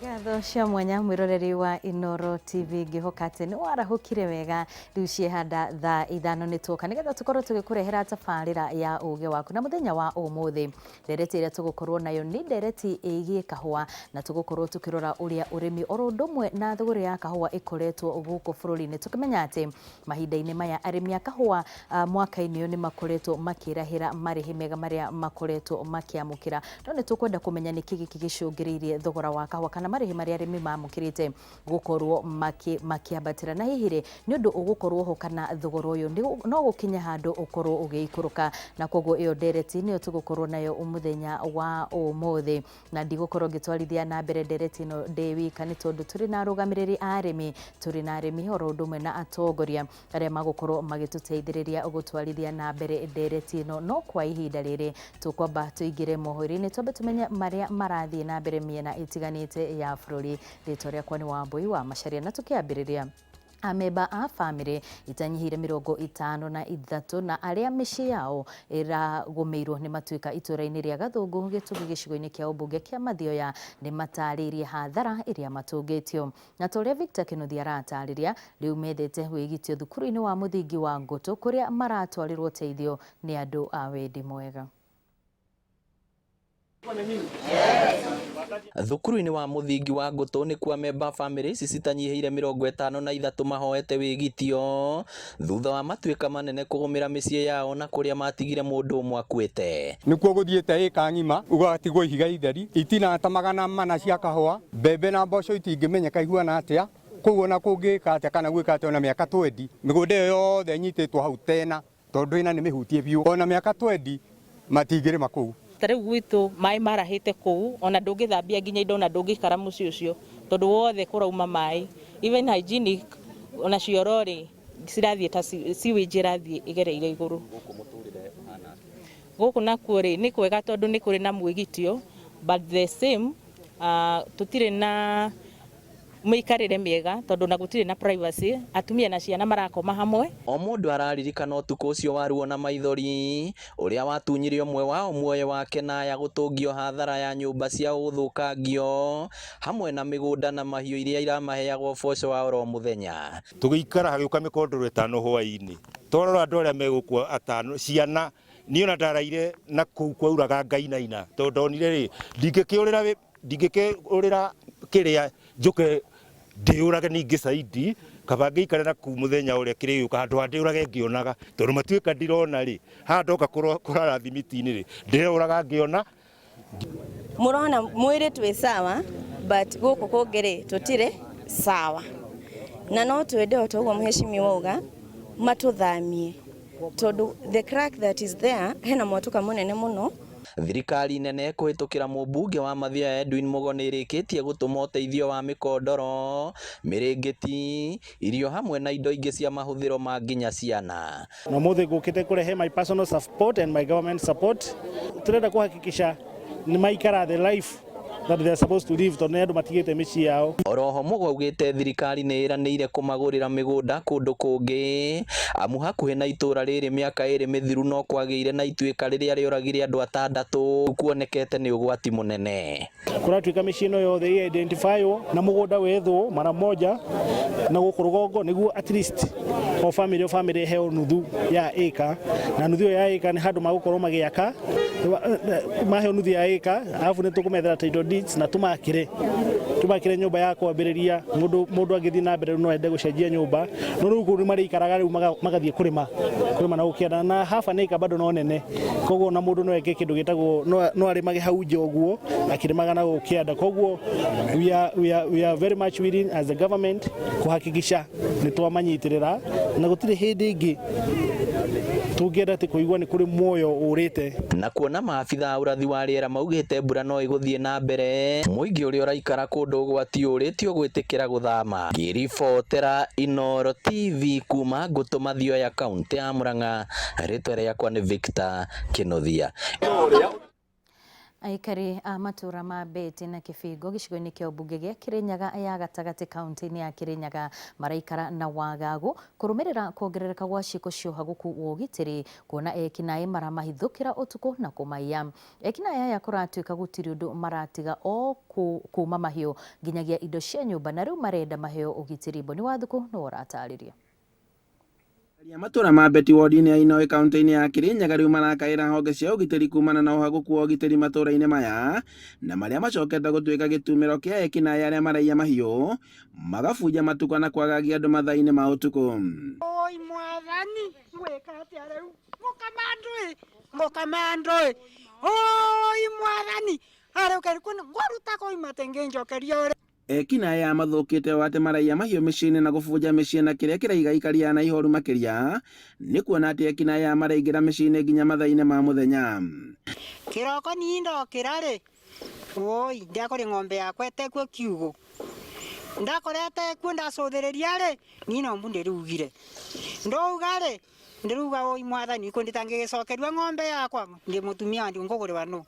Ngatho cia mwanya mwiroreri wa Inoro TV, ngĩhoka atĩ nĩ warahũkire wega. Rĩu ciehanda thaa 5 nĩ tuoka nĩgetha tũkorwo tũgĩkũrehera tabarĩra ya ũgĩ waku. Na mũthenya wa ũmũthĩ ndereti ĩrĩa tũgũkorwo nayo nĩ ndereti ĩgiĩ kahũa, na tũgũkorwo tũkĩrora ũrĩa ũrĩmi oro ũndũ ũmwe na thũgũrĩ ya kahũa ĩkoretwo gũkũ bũrũri-inĩ, tũkĩmenya atĩ mahinda-inĩ maya arĩmi a kahũa mwaka-inĩ ũyũ nĩ makoretwo makĩrahĩra marĩhi mega marĩa makoretwo makĩamũkĩra. No nĩ tũkwenda kũmenya nĩkĩ gĩkĩ gĩcũngĩrĩirie thogora wa kahũa kana marĩhi marĩa arĩmi mamũkĩrĩte gũkorwo makĩambatĩra, na hihi rĩ, nĩ ũndũ ũgũkorwo ho kana thogora ũyũ no gũkinya handũ ũkorwo ũgĩikũrũka. Na koguo ĩyo ndereti nĩyo tũgũkorwo nayo mũthenya wa ũmũthĩ, na ndigũkorwo ngĩtwarithia na mbere ndereti ĩno ndĩ wika, nĩ tondũ tũrĩ na arũgamĩrĩri a arĩmi, tũrĩ na arĩmi oro ũndũ ũmwe na atongoria arĩa magũkorwo magĩtũteithĩrĩria gũtwarithia na mbere ndereti ĩno. No kwa ihinda rĩrĩ tũkwamba tũingĩre mohoro-inĩ, twambe tũmenye marĩa marathiĩ na mbere mĩena ĩtiganĩte ya bũrũri. Rĩtwa rĩakwa nĩ Wambui wa Macharia, na tũkĩambĩrĩria, amemba a bamĩrĩ itanyihĩire 53 na arĩa mĩciĩ yao ĩragũmĩirwo nĩ matuĩka itũũra-inĩ rĩa Gathũngũ Gĩtũgi gĩcigo-inĩ kĩa ũmbunge kĩa Mathioya nĩ matarĩirie hathara ĩrĩa matũngĩtio. Na ta ũrĩa Victor Kĩnuthia aratarĩria, rĩu methete wĩgitio thukuru-inĩ wa mũthingi wa Ngũtũ kũrĩa maratwarĩrwo ũteithio nĩ andũ a wendi mwega. Thukuru-inĩ wa mũthingi wa Ngũtũ nĩkuo amemba a bamĩrĩ ici citanyihĩire 53 mahoete wĩgitio thutha wa matuĩka manene kũgũmĩra mĩciĩ yao na kũrĩa matigire mũndũ ũmwe akuĩte. Nĩkuo gũthiĩte ĩka ng'ima, gũgatigwo ihiga itheri, itina ta 400 cia kahũa, mbembe na mboco itingĩmenyeka ihuana atĩa, kũu ona kũngĩka atĩa kana gwĩka atĩa ona mĩaka twendi, mĩgũnda ĩyo yothe ĩnyitĩtwo hau tena tondũ ĩna nĩ mĩhutie biũ, ona mĩaka twendi matingĩrĩma kũu. Ta rĩu gwitũ maĩ marahĩte kũu, ona ndũngĩthambia nginya indo, ona ndũngĩikara mũciĩ ũcio tondũ wothe kũrauma maĩ. Even hygienic ona cioro rĩ, cirathiĩ ta sewage ĩrathiĩ ĩgereire igũrũ. Gũkũ nakuo rĩ, nĩ kwega tondũ nĩ kũrĩ na mwĩgitio, but the same tũtirĩ na mĩikarĩre mĩega tondũ ona gũtirĩ na privacy, atumia na ciana marakoma hamwe. O mũndũ araririkana ũtukũ ũcio wa ruo na maithori, ũrĩa watunyire ũmwe wao muoyo wake na aya gũtũngio hathara ya nyũmba ciao gũthũkangio, hamwe na mĩgũnda na mahiũ iria iramaheaga ũboco wa oro mũthenya. Tũgĩikara hagĩũka mĩkondoro 5 hwaĩ-inĩ, twarora andũ arĩa megũkua atano, ciana, niĩ ona ndaraire na kũu kwauraga ngainaina, tondũ ndonire rĩ, ndingĩkĩũrĩra ndingĩkĩũrĩra kĩrĩa njũke ndĩũrage ningĩ caidi, kaba ngĩikare na kũu mũthenya ũrĩa kĩrĩgĩũka handũ ha ndĩũrage ngĩonaga, tondũ matuĩka ndirona rĩ, haha ndoka kũrara thimiti-inĩ rĩ, ndĩreũraga ngĩona. Mũrona mwĩrĩ twĩ sawa but gũkũ kũngĩ rĩ tũtirĩ sawa, na no twende o ta ũguo mheshimiwa auga matũthamie tondũ the crack that is there hena mwatũka mũnene mũno. Thirikari nene kũhĩtũkĩra mũmbunge wa Mathioya Edwin Mugo nĩ ĩrĩkĩtie gũtũma ũteithio wa mĩkondoro, mĩrĩngĩti, irio hamwe na indo ingĩ cia mahũthĩro ma nginya ciana. Na ũmũthĩ ngũkĩte kũrehe my personal support and my government support. Tũrenda kũhakikisha nĩ maikara the life that they are supposed to live tondũ nĩ andũ matigĩte mĩciĩ yao. Oroho Mugo augĩte thirikari nĩ ĩranĩire kũmagũrĩra mĩgũnda kũndũ kũngĩ amu hakuhĩ na itũra rĩrĩ mĩaka 2 mĩthiru no kwagĩire na ituĩka rĩrĩa rĩoragire andũ 6 kuonekete nĩ ũgwati mũnene. Kũratuĩka mĩciĩ ĩno yothe ĩ identify-wo na mũgũnda wethwo mara moja na gũkũ rũgongo nĩguo at least o family o family ĩheo nuthu ya ĩka, na nuthu ĩyo ya ĩka nĩ handũ magũkorwo magĩaka, maheo nuthu ya ĩka arabu nĩ tũkũmethera title deeds na tũmakĩre nyũmba ya kwambĩrĩria. Mũndũ angĩthiĩ na mbere no ende gũcenjia nyũmba, no rĩu kũu nĩ marĩikaraga rĩu magathiĩ kũrĩma na gũkĩanda, na half an acre bado no nene, koguo ona mũndũ no eke kĩndũ gĩtagwo no arĩmage hau nja ũguo akĩrĩmaga na gũkĩanda. Koguo we are very much willing as a government kũhakikisha nĩ twamanyitĩrĩra, na gũtirĩ hĩndĩ ĩngĩ tũngĩenda atĩ kũigua nĩ kũrĩ muoyo ũrĩte. Na kuona maabitha a ũrathi wa rĩera maugĩte mbura no ĩgũthiĩ na mbere, mũingĩ ũrĩa ũraikara kũndũ ũgwati ũrĩtio gwĩtĩkĩra gũthama. Ngĩribotera Inooro TV kuma Ngũtũ Mathioya kaũntĩ ya Murang'a, rĩtwa rĩakwa nĩ Victor Kĩnuthia. Aikari a matũũra ma Mbeti na Kĩbingo gĩcigo-inĩ kĩa ũmbunge gĩa Kĩrĩnyaga ya gatagatĩ kaunti-inĩ ya Kĩrĩnyaga maraikara na wagagu kũrũmĩrĩra kuongerereka gwa ciĩko cia ũhagũku wa ũgitĩri kuona ekinaĩ maramahithũkĩra ũtukũ na kũmaiya. Ekinaĩ aya kũratuĩka gũtirĩ ũndũ maratiga o kuma mahiũ nginyagia indo cia nyũmba na rĩu marenda maheo ũgitĩri. Boni Wathuku nĩwe ũratarĩria. Aikari a matũra ma Mbeti ward-inĩ ya Inoĩ kauntĩ-inĩ ya Kirinyaga rĩu marakaĩra honge cia ũgitĩri kumana na ũhagũku wa ũgitĩri matũra-inĩ maya na marĩa macokete gũtuĩka gĩtumĩro kĩa ekinaĩ arĩa maraiya mahiũ, magabunja matuka na kwagagia andũ mathaa-inĩ ma ũtukũ. Oi mwathani ngwĩka atĩa rĩu mũkama ndũĩ mũkama ndũĩ oi mwathani arĩũke ngwaruta koimate ngĩnjokeria ũrĩ Ekinaĩ aya mathũkĩte ũũ atĩ maraiya mahiũ mĩciĩ-inĩ na gũbunja mĩciĩ na kĩrĩa kĩraiga aikari aya na ihoru makĩria nĩ kuona atĩ ekinaĩ aya maraingĩra mĩciĩ-inĩ nginya mathaa-inĩ ma mũthenya. Kĩroko niĩ ndokĩra rĩ oi ndakore ng'ombe yakwa ĩtekuo kiugũ ndakora ĩtekuo ndacũthĩrĩria rĩ niĩ no mbu ndĩrugire ndauga rĩ ndĩruga oi mwathani kũ nditangĩgĩcokerua ng'ombe yakwa ndĩ mũtumia ndi ngũgũrĩwa nũ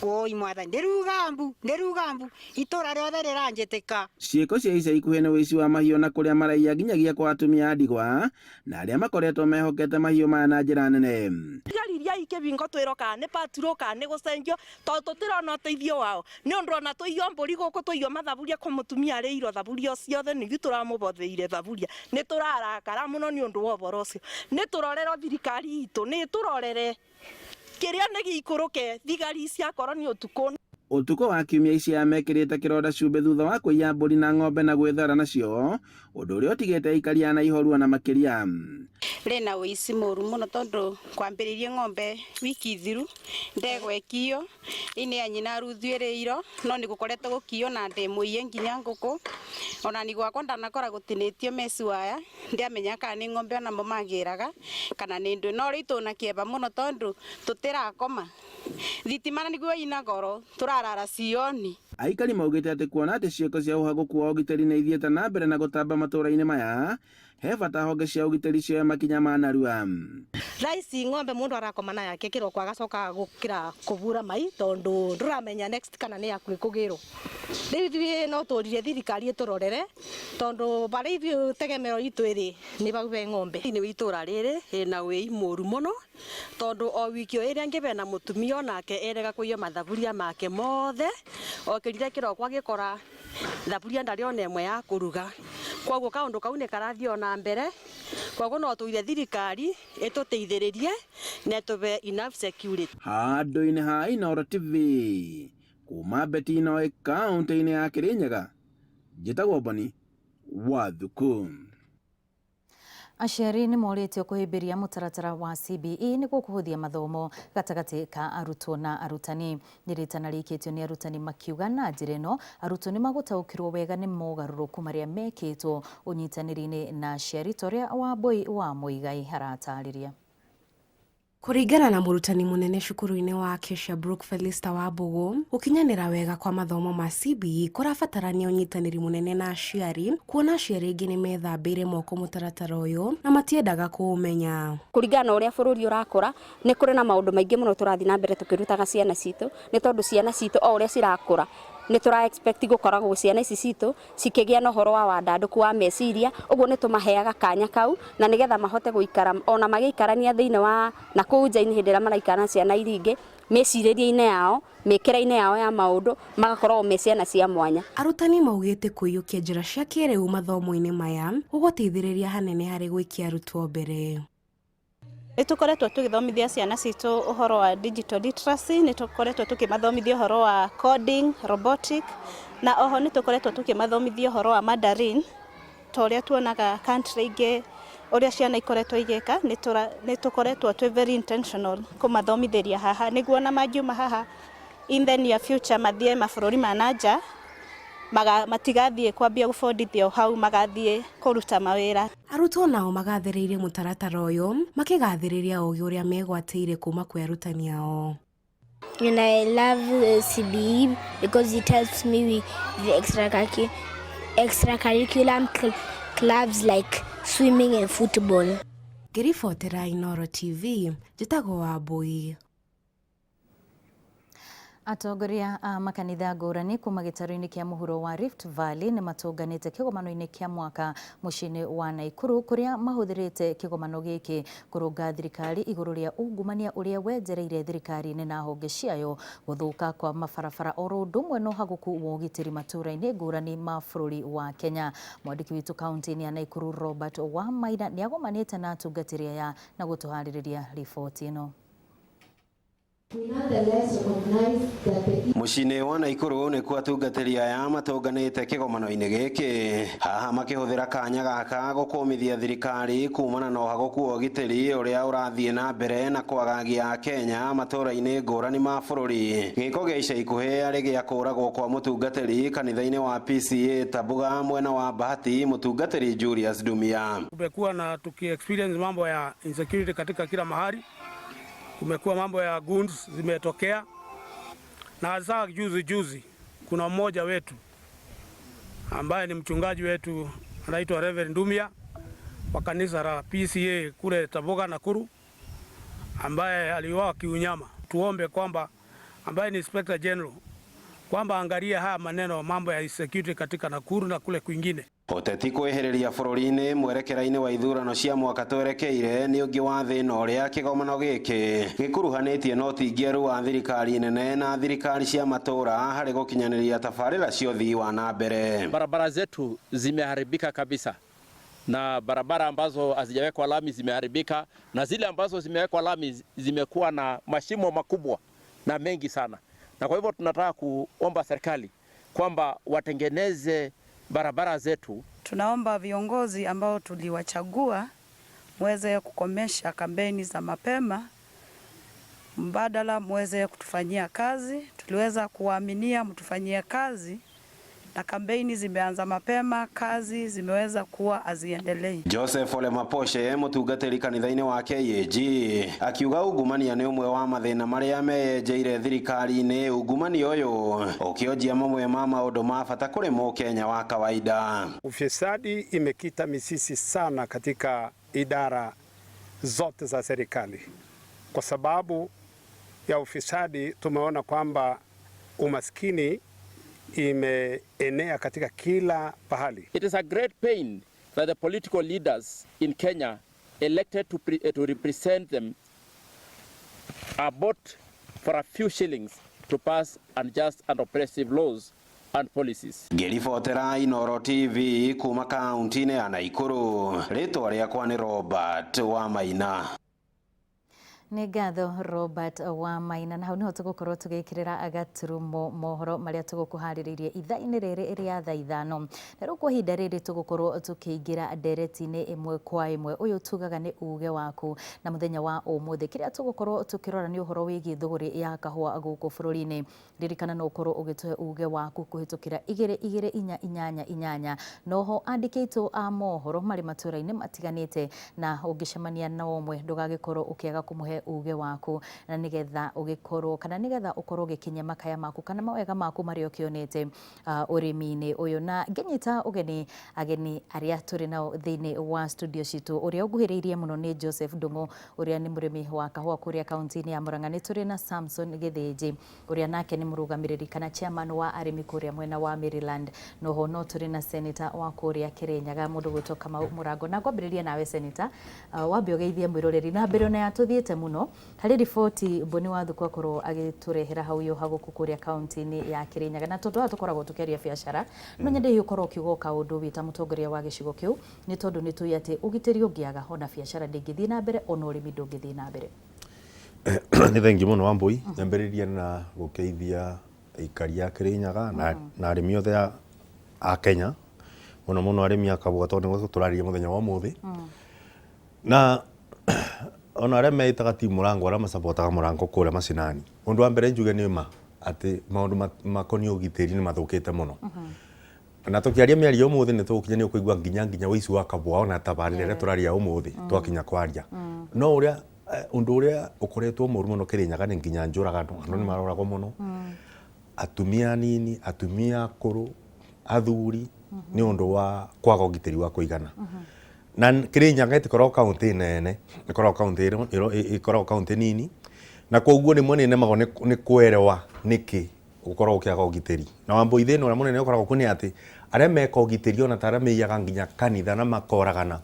oi mwathani ndĩruga mbu ndĩruga mbu itũra rĩothe rĩranjĩtĩka. Ciĩko cia ica ikuhĩ nĩ ũici wa mahiũ na kũrĩa maraiya nginyagia kwa atumia a ndigwa na arĩa makoretwo mehokete mahiũ maya na njĩra nene. Thigari iria i kĩbingo twĩrwo kana nĩ patrol kana nĩ gũcenjio tondũ tũtirona ũteithio wao nĩ ũndũ ona tũiywo mbũri gũkũ tũiywo mathaburia kwa mũtumia arĩirwo thaburia ciothe nĩ ithuĩ tũramũbotheire thaburia nĩ tũrarakara mũno nĩ ũndũ wa ũhoro ũcio nĩ tũrorerwo thirikari itũ nĩ tũrorere kĩrĩa nĩ gĩikũrũke thigari ciakorwo nĩ ũtukũ. Ũtukũ wa kiumia ici aya mekĩrĩte kĩronda cumbĩ thutha wa kũiya mbũri na ng'ombe na gwĩthara nacio ũndũ ũrĩa ũtigĩte aikari aya na ihoru ona makĩria. Rĩna ũici mũru mũno tondũ kwambĩrĩirie ng'ombe wiki thiru ndegwa ĩkiywo ĩnĩ ya nyina ruthu ĩrĩirwo no nĩ gũkoretwo gũkiywo na ndĩmũiye nginya ngũkũ ona ni gwakwa ndanakora gũtinĩtio meci waya ndiamenya kana nĩ ng'ombe onamo magĩraga kana nĩ ndũ no rĩu tũna kĩeva mũno tondũ tũtĩrakoma thitima na nĩguo ina goro tũrarara cioni. Aikari maugĩte atĩ kuona atĩ ciĩko cia ũhagũku wa ũgitĩri nĩ ithiĩte na mbere na gũtamba matũra-inĩ maya he bata honge cia ũgitĩri cioe makinya ma narua. Thaa ici ng'ombe mundu arakoma na yake kiroko agacoka gukira kuvura mai tondu nduramenya next kana ni yaku ikugirwo. Riu ithuĩ no tũririe thirikari ĩtũrorere tondu barĩa ithuĩ tegemero itũ ĩrĩ nĩ bau be ng'ombe. Thĩinĩ wa itũra rĩrĩ ĩna wĩi mũru mũno tondu o wiki o ĩrĩa ĩngĩ bena mũtumia onake erega kũiywo mathaburia make mothe okĩrire kĩroko agĩkora thaburia ndarĩ ona ĩmwe ya kũruga koguo kaũndũ kau nĩ karathiĩ ona mbere koguo no tũire thirikari ĩtũteithĩrĩrie na ĩtũbe enough security. Handũ-inĩ ha Inooro TV kuma Mbeti-Inoĩ kaũntĩ-inĩ ya Kirinyaga njĩtagwo Boni Wathuku. Aciari nĩ morĩtio kũhĩmbĩria mũtaratara wa CBE nĩguo kũhũthia mathomo gatagatĩ ka arutwo na arutani. Nĩ rĩtana rĩikĩtio nĩ arutani makiuga na njĩra ĩno arutwo nĩ magũtaũkĩrwo wega nĩ mogarũrũku marĩa mekĩtwo ũnyitanĩri-inĩ na aciari ta ũrĩa Wambui wa Mũigai aratarĩria. Kũringana na mũrutani mũnene cukuru-inĩ wa Acacia Brook Felista Wambũgũ, gũkinyanĩra wega kwa mathomo ma CBE kũrabatarania ũnyitanĩri mũnene na aciari kuona aciari aingĩ nĩ methambĩire moko mũtaratara ũyũ na matiendaga kũũmenya. Kũringana na ũrĩa bũrũri ũrakũra nĩ kũrĩ na maũndũ maingĩ mũno tũrathiĩ na mbere tũkĩrutaga ciana citũ nĩ tondũ ciana citũ o ũrĩa cirakũra nĩ tũra expect gũkoragwo ciana ici citũ cikĩgĩa na ũhoro wa wandandũku wa meciria ũguo nĩ tũmaheaga kanya kau na nĩgetha mahote gũikara ona magĩikarania thĩinĩ wa na kũu nja-inĩ hĩndĩ ĩrĩa maraikara na ciana iria ingĩ mĩcirĩrie-inĩ yao mĩkĩra-inĩ yao ya maũndũ magakoragwo me ciana cia mwanya. Arutani maugĩte kũiyũkia njĩra cia kĩrĩu mathomo-inĩ maya gũgũteithĩrĩria hanene harĩ gũikia arutwo mbere. Nĩ tũkoretwo tũgĩthomithia ciana citũ ũhoro wa digital literacy, nĩ tũkoretwo tũkĩmathomithia ũhoro wa coding, robotic, na oho nĩ tũkoretwo tũkĩmathomithia ũhoro wa Mandarin ta ũrĩa tuonaga country ingĩ ũrĩa ciana ikoretwo igĩka nĩ tũkoretwo twĩ very intentional kũmathomithĩria haha nĩguo ona mangiuma haha in the near future mathiĩ mabũrũri ma na nja matigathiĩ kwambia gũbundithio hau magathiĩ kũruta mawĩra. Arutwo nao magathĩrĩirie mũtaratara ũyũ makĩgathĩrĩria ũgĩ ũrĩa megwatĩire kuma kwĩ arutani ao. And I love CBE because it helps me with the extracurricular clubs like swimming and football. Ngĩribotera Inooro TV, njĩtagwo Wambui. Atongoria a makanitha ngũrani kuma gĩtarũ-inĩ kĩa mũhuro wa Rift Valley nĩ matũnganĩte kĩgomano-inĩ kĩa mwaka mũciĩ-inĩ wa Naikuru kũrĩa mahũthĩrĩte kĩgomano gĩkĩ kũrũnga thirikari igũrũ rĩa ungumania ũrĩa wenjereire thirikari-inĩ na honge ciayo, gũthũka kwa mabarabara oro ũndũ ũmwe na ũhagũku wa ũgitĩri matũũra-inĩ ngũrani ma bũrũri wa Kenya. Mwandĩki witũ kaunti-inĩ ya Naikuru Robert Wamaina nĩ agomanĩte na atungatĩri aya na gũtũharĩrĩria riboti ĩno. Mũciĩ-inĩ wa Naikuru nĩkuo atungatĩri aya matũnganĩte kĩgomano-inĩ gĩkĩ, haha makĩhũthĩra kanya gaka gũkũmithia thirikari kumana na ũhagũku wa ũgitĩri ũrĩa ũrathiĩ na mbere na kwagagia Akenya matũũra-inĩ ngũrani ma bũrũri. Gĩko gĩa ica ikuhĩ arĩ gĩa kũragwo kwa mũtungatĩri kanitha-inĩ wa PCEA Tabuga mwena wa Bahati, mũtungatĩri Julius Ndumia. Tumekuwa na tuki experience mambo ya insecurity katika kila mahali. Kumekuwa mambo ya goons zimetokea, na hasa juzi juzi kuna mmoja wetu ambaye ni mchungaji wetu anaitwa Reverend Ndumia wa kanisa la PCEA kule Taboga Nakuru, ambaye aliuawa kiunyama. Tuombe kwamba ambaye ni Inspector General kwamba angalia haya maneno mambo ya insecurity katika Nakuru na kule kwingine. Ũteti kwĩhĩrĩria bũrũri-inĩ mwerekera-inĩ wa ithurano cia mwaka twerekeire nĩ ũngĩ wa thĩna ũrĩa kĩgomano gĩkĩ gĩkuruhanĩtie na ũtingĩeru wa thirikari nene na thirikari cia matũũra harĩ gũkinyanĩria tabarĩra cia ũthii wa na mbere. Barabara zetu zimeharibika kabisa, na barabara ambazo hazijawekwa lami zimeharibika, na zile ambazo zimewekwa lami zimekuwa na mashimo makubwa na mengi sana, na kwa hivyo tunataka kuomba serikali kwamba watengeneze barabara zetu. Tunaomba viongozi ambao tuliwachagua muweze kukomesha kampeni za mapema, mbadala muweze kutufanyia kazi. Tuliweza kuwaaminia mtufanyie kazi, na kampeni zimeanza mapema, kazi zimeweza kuwa haziendelei. Joseph Ole Maposhe mũtungatĩri kanitha-inĩ wa KAG akiuga ungumania nĩ ũmwe wa mathĩna marĩa meyenjeire thirikari-inĩ, ungumania ũyũ ũkĩonjia mamwe ma maũndũ ma bata kũrĩ mũkenya wa kawaida. Ufisadi imekita mizizi sana katika idara zote za serikali. Kwa sababu ya ufisadi tumeona kwamba umaskini imeenea katika kila pahali. It is a great pain that the political leaders in Kenya elected to represent them are bought for a few shillings to pass unjust and oppressive laws and policies. Ngĩribotera Inooro TV kuma kaunti-inĩ ya Naikuru, rĩtwa rĩakwa nĩ Robert Wamaina. Nĩ ngatho Robert Wamaina, na hau niho tũgũkorwo tũgĩkĩrĩra gaturumo mohoro marĩa tũgũkũharĩrĩirie ithaa-inĩ rĩrĩ rĩa thaa 5. Na rĩu kwa ihinda rĩrĩ tũgũkorwo tũkĩingĩra ndereti-inĩ ĩmwe kwa ĩmwe. Ũyũ tugaga nĩ uge waku, na mũthenya wa ũmũthĩ kĩrĩa tũgũkorwo tũkĩrora nĩ ũhoro wĩgiĩ thũgũrĩ ya kahũa gũkũ bũrũri-inĩ. Ririkana no ũkorwo ũgĩtũhe uge waku kũhĩtũkĩra 2 2 4 8 8. Noho andĩki aitũ a mohoro marĩ matũũra-inĩ matiganĩte, na ũngĩcemania na ũmwe ndũgagĩkorwo ũkĩaga kũmũhe uge waku, na nĩgetha ũgĩkorwo kana nĩgetha ũkorwo ũgĩkinyia makaya maku kana mawega maku marĩa ũkĩonete ũrĩmi-inĩ ũyũ. Na ngĩnyita ũgeni ageni arĩa tũrĩ nao thĩinĩ wa studio citũ, ũrĩa ũnguhĩrĩirie mũno nĩ Joseph Ndung'u ũrĩa nĩ mũrĩmi wa kahũa kũrĩa kaunti-inĩ ya Murang'a. Nĩ tũrĩ na Samson Gĩthĩnji ũrĩa nake nĩ mũrũgamĩrĩri kana chairman wa arĩmi kũrĩa mwena wa Maryland. Noho no tũrĩ na senator wa kũrĩa Kĩrĩnyaga mũndũ gwĩtwo Kamau Mũrango. Na ngwambĩrĩria nawe senator, wambe ũgeithie mwĩroreri na mbere ona ya tũthiĩte mũno harĩ riboti Mboni wa Thuku akorwo agĩtũrehera hau yo hagũkũ kũrĩa kaunti-inĩ ya Kĩrĩnyaga. Na tondũ haha tũkoragwo tũkĩaria biacara, no nyende hihi ũkorwo ũkiuga o kaũndũ wĩ ta mũtongoria wa gĩcigo kĩu, nĩ tondũ nĩ tũĩ atĩ ũgitĩri ũngĩaga ona biacara ndĩngĩthiĩ na mbere, ona ũrĩmi ndũngĩthiĩ na mbere. Nĩ thengiũ mũno Wambui, nyambĩrĩrie na gũkeithia aikari a Kĩrĩnyaga na arĩmi othe a Kenya, mũno mũno arĩmi a kahũa tondũ nĩguo tũrarĩria mũthenya wa ũmũthĩ. Na ona arĩa meĩtaga team Mũrango, arĩa macabotaga Mũrango kũrĩa macinani, ũndũ wa mbere njuge nĩ ma atĩ maũndũ makoniĩ ũgitĩri nĩ mathũkĩte mũno. Na tũkĩaria mĩario ũmũthĩ nĩ tũgũkinya nĩ ũkũigua nginya ũici wa kahũa ona tabarĩra ĩrĩa tũraria ũmũthĩ twakinya kwaria. No ũrĩa ũndũ ũrĩa ũkoretwo mũru mũno Kĩrĩnyaga nĩ nginya njũragano, andũ nĩ maroragwo mũno, atumia anini, atumia akũrũ, athuri, nĩ ũndũ wa kwaga ũgitĩri wa kũigana. Na Kĩrĩnyaga ĩtikoragwo kaunti nene, ĩkoragwo kaunti ĩkoragwo kaunti nini, na koguo rĩmwe nĩ nemagwo nĩ kwerewa Nĩkĩ gũkoragwo gũkĩaga ũgitĩri? Na Wambũi, thĩna ũrĩa mũnene ũkoragwo kuo nĩ atĩ arĩa meka ũgitĩri ona ta arĩa maiyaga nginya kanitha na makoragana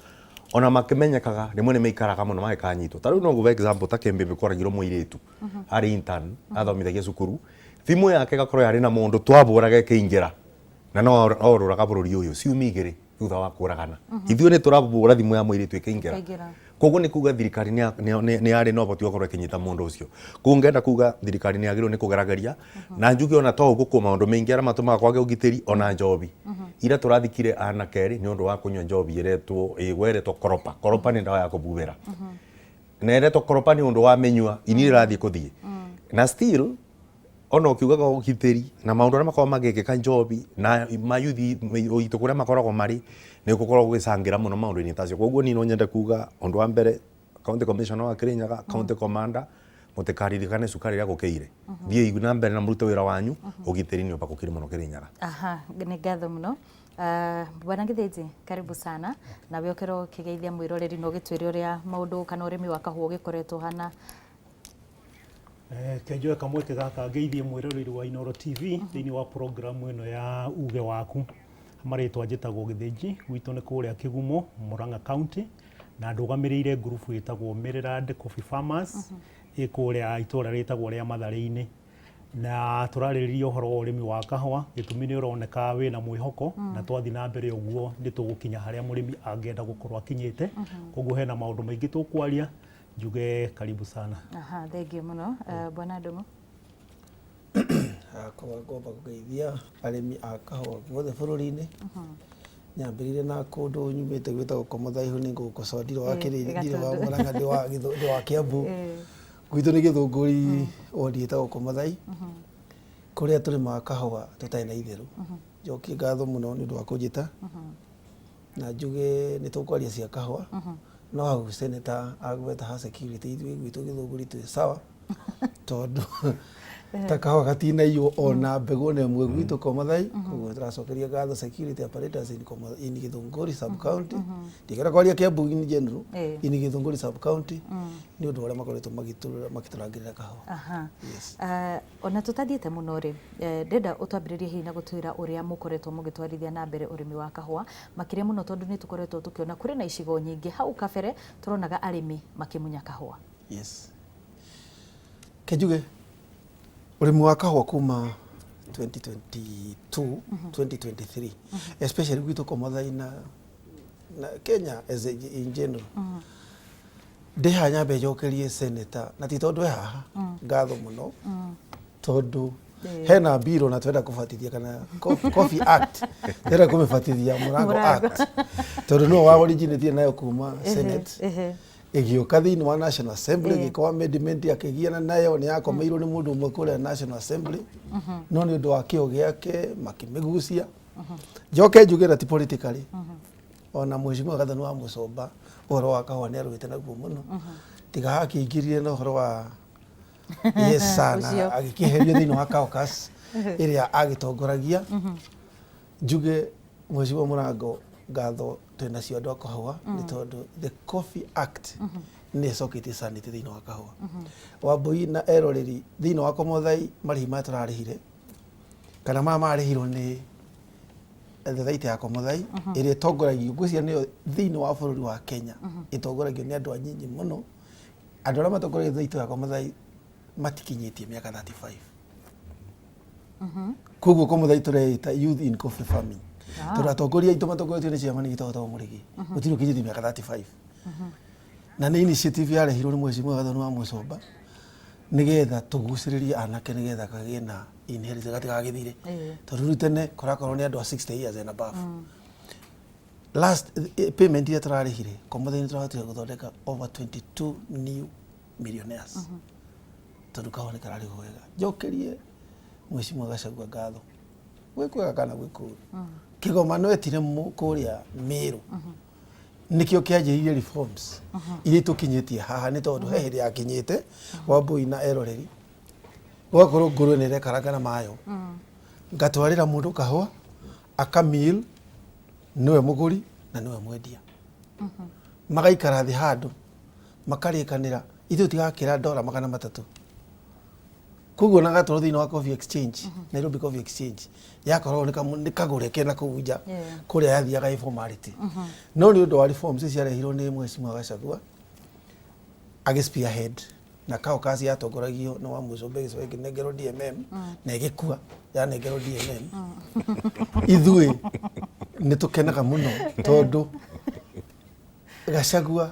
ona makĩmenyekaga rĩmwe nĩ maikaraga mũno magĩkanyitwo. Ta rĩu no ngũhe example ta Kĩmbĩmbĩ kwaragirwo mũirĩtu arĩ intern athomithagia cukuru, thimũ yake ĩgakorwo yarĩ na mũndũ twabũraga ĩkĩingĩra na no orũraga bũrũri ũyũ ciumia igĩrĩ thutha wa kũragana. Ithuĩ nĩ tũrabũra thimũ ya mũirĩtu ĩkĩingĩra. Ĩkĩingĩra. Koguo nĩ kuga thirikari nĩ yarĩ na ũhoti wa gũkorwo ĩkĩnyita mũndũ ũcio. Koguo ngenda kuga thirikari nĩ yagĩrĩirwo nĩ kũgerageria na njuge ona to ũguo kwĩ maũndũ maingĩ arĩa matũmaga kwage ũgitĩri ona njobi. Ira tũrathikire anake erĩ nĩ ũndũ wa kũnyua njobi ĩretwo ĩretwo koropa. Koropa nĩ ndawa ya kũbubĩra. Na ĩretwo koropa nĩ ũndũ wa mĩnyua ini rĩrathiĩ kũthiĩ. Na still ona ũkiugaga ũgitĩri na maũndũ arĩa makoragwo magĩkĩka njobi na mayuthi itũ kũrĩa makoragwo marĩ nĩ gũkoragwo gũgĩcangĩra mũno maũndũ-inĩ ta acio. Koguo niĩ no nyende kuga ũndũ wa mbere county commissioner wa Kirinyaga, county commander, mũtikaririkane cukari ĩrĩa gũkĩire. Thiĩi na mbere na mũrute wĩra wanyu, ũgitĩri nĩ ũbakũkire mũno Kirinyaga. Aha, nĩ ngatho mũno. Bwana Gĩthĩnji, karibu sana nawe ũkerwo ũkĩgeithia mwĩroreri na ũgĩtwĩre ũrĩa maũndũ kana ũrĩmi wa kahũa ũgĩkoretwo ũhana. Ke njoe kamweke gaka ngeithie mwĩroreri wa Inooro TV thĩinĩ wa programu ĩno ya uge waku. Marĩtwa njĩtagwo Gĩthĩnji, gwitũ nĩ kũrĩa Kĩgumo, Murang'a County, na ndũgamĩrĩire ngurubu ĩtagwo Maryland Coffee Farmers ĩ kũrĩa itũra rĩtagwo rĩa Matharĩ-inĩ. Na tũrarĩrĩria ũhoro wa ũrĩmi wa kahũa, gĩtũmi nĩ ũroneka wĩna mwĩhoko na twathiĩ na mbere ũguo nĩ tũgũkinya harĩa mũrĩmi angĩenda gũkorwo akinyĩte. Koguo hena maũndũ maingĩ tũkwaria, njuge karibu sana. Aha, thengiũ mũno. Bwana Ndung'u. Hakwa ngomba kũgeithia arĩmi a kahũa guothe bũrũri-inĩ. Nyambĩrĩire na kũndũ nyumĩte gwĩtagwo Komothaihu nĩ ngũgũkocoa ndirĩ wa Kĩrĩrĩ, ndirĩ wa Gatundu. Murang'a, ndĩ wa Kĩambu. Gwitũ nĩ Gĩthũngũri wodi ĩtagwo Komothai kũrĩa tũrĩmaga kahũa tũtarĩ na itherũ. Njokie ngatho mũno nĩ ũndũ wa kũnjĩta na njuge nĩ tũkwaria cia kahũa no hau senator agweta ha security ithuĩ gwitũ Gĩthũngũri twĩ sawa tondũ ta kahũa gatinaiywo ona mbegũ ona ĩmwe gwitũ Komathai. Koguo tũracokeria ngatho security apparatus in Gĩthũngũri sub county, ndingĩenda kwaria Kiambu in general, in Gĩthũngũri sub county nĩ ũndũ wa ũrĩa makoretwo magĩtũrangĩrĩra kahũa. Aha. Yes. Ona tũtathiĩte mũno rĩ, ndĩrenda ũtwambĩrĩrie hihi na gũtwĩra ũrĩa mũkoretwo mũgĩtwarithia na mbere ũrĩmi wa kahũa, makĩria mũno tondũ nĩ tũkoretwo tũkĩona kũrĩ na icigo nyingĩ hau kabere tũronaga arĩmi makĩmunya kahũa. Yes. Ke njuge ũrĩmi wa kahũa kuma 2022 2023 especially gwitũ Komothai na Kenya as a, in general, ndĩ haha nyambe njokerie senator na ti tondũ e haha ngatho mũno tondũ hena mbiro na twenda kũbatithia kana Coffee Act twenda kũmĩbatithia Mũrango Mũrango. Act tondũ nĩwe wa originate nayo kuma Senate ĩgĩũka thĩinĩ wa National Assembly, ĩgĩka amendment akĩgiana nayo nĩ yakomeirwo nĩ mũndũ ũmwe kũrĩa National Assembly no nĩ ũndũ wa kĩo gĩake makĩmĩgucia. Njoke njuge na ti politically, ona mheshimiwa Gathoni wa Mũcomba ũhoro wa kahũa nĩ arũĩte naguo mũno tiga hakĩingĩrire na ũhoro wa yes sana Ũcio. Agĩkĩeherio thĩinĩ wa caucus ĩrĩa agĩtongoragia. Njuge mheshimiwa Mũrango ngatho twĩnacio andũ a kahũa nĩ tondũ the Coffee Act nĩ ĩcoketie sanity thĩinĩ wa kahũa. Wambui na eroreri, thĩinĩ wa Komothai marĩhi maya tũrarĩhire kana maya marĩhirwo nĩ thothaitĩ ya Komothai ĩrĩa ĩtongoragio ngwĩciria nĩyo thĩinĩ wa bũrũri wa Kenya ĩtongoragio nĩ andũ anyinyi mũno. Andũ arĩa matongoragia thothaitĩ ya Komothai matikinyĩtie mĩaka 35. Koguo Komothai tũreĩta youth in coffee farming tondũ atongoria aitũ matongoretio nĩ chairman gĩtagwo Mũrĩgi gũtirĩ ũkinyĩtie mĩaka 35 na nĩ initiative yarehirwo nĩ mheshimiwa Gathoni wa Mũcomba nĩgetha tũgucĩrĩrie anake nĩgetha kagĩe na inheritance gatigagĩthire tondũ rĩu tene kũrakorwo nĩ andũ a 60 years and above. Last payment iria tũrarĩhire Komothai nĩ tũrahotire gũthondeka over 22 new millionaires tondũ kahũa nĩ kararĩhwo wega. Njokerie mheshimiwa Gachagua ngatho gwĩ kwega kana gwĩ kũũru kĩgomano etire kũrĩa Meru nĩkĩo kĩanjĩrĩirie reforms iria itũkinyĩtie haha nĩ tondũ he hĩndĩ yakinyĩte Wambui na eroreri gũgakorwo ngũrwe nĩ ĩrekaranga na mayo ngatwarĩra mũndũ kahũa akamil nĩwe mũgũri na nĩwe mwendia magaikara thĩ handũ makarĩkanĩra ithuĩ tigakĩra ndora 300. Koguo na gatoro thĩinĩ wa Coffee Exchange, Nairobi Coffee Exchange, yakoragwo nĩ kagũre kena kũu nja kũrĩa yathiaga ĩ formality. No nĩ ũndũ wa reforms ciarehirwo nĩ Mheshimiwa Gachagua agĩ spearhead na caucus yatongoragio nĩ wa Mũcombe ĩgĩcoka ĩkĩnengerwo DMM na ĩgĩkua yanengerwo DMM. Ithuĩ nĩ tũkenaga mũno tondũ Gachagua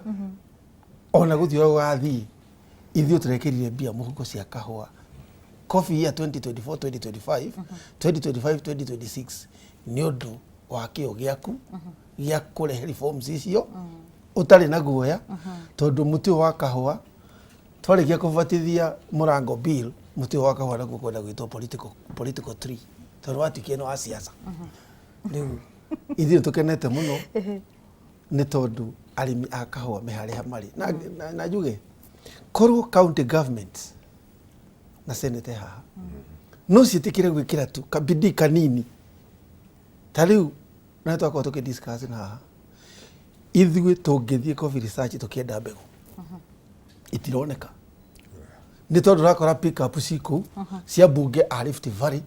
ona gũthiĩ ũrĩa gũgathiĩ ithuĩ tũrekĩrire mbia mũhuko cia kahũa coffee year 2024 2025 2025 2026 nĩ ũndũ wa kĩo gĩaku gĩa kũrehe reforms icio ũtarĩ na guoya tondũ mũtĩ ũyũ wa kahũa twarĩkia kũbatithia mũrango bill mũtĩ ũyũ wa kahũa naguo kwenda gwĩtwo political tree tondũ watuĩkire nĩ wa siasa. Rĩu ithuĩ tũkenete mũno nĩ tondũ arĩmi a kahũa me harĩa marĩ na njuge korwo county government na senate haha no ciĩtĩkĩre gwĩkĩra tu kabidii kanini ta rĩu na twakorwo tũkĩ discuss na haha ithuĩ tũngĩthiĩ coffee research tũkĩenda mbegũ itironeka nĩ tondũ ũrakora pick up ci kũu cia mbunge a Rift Valley,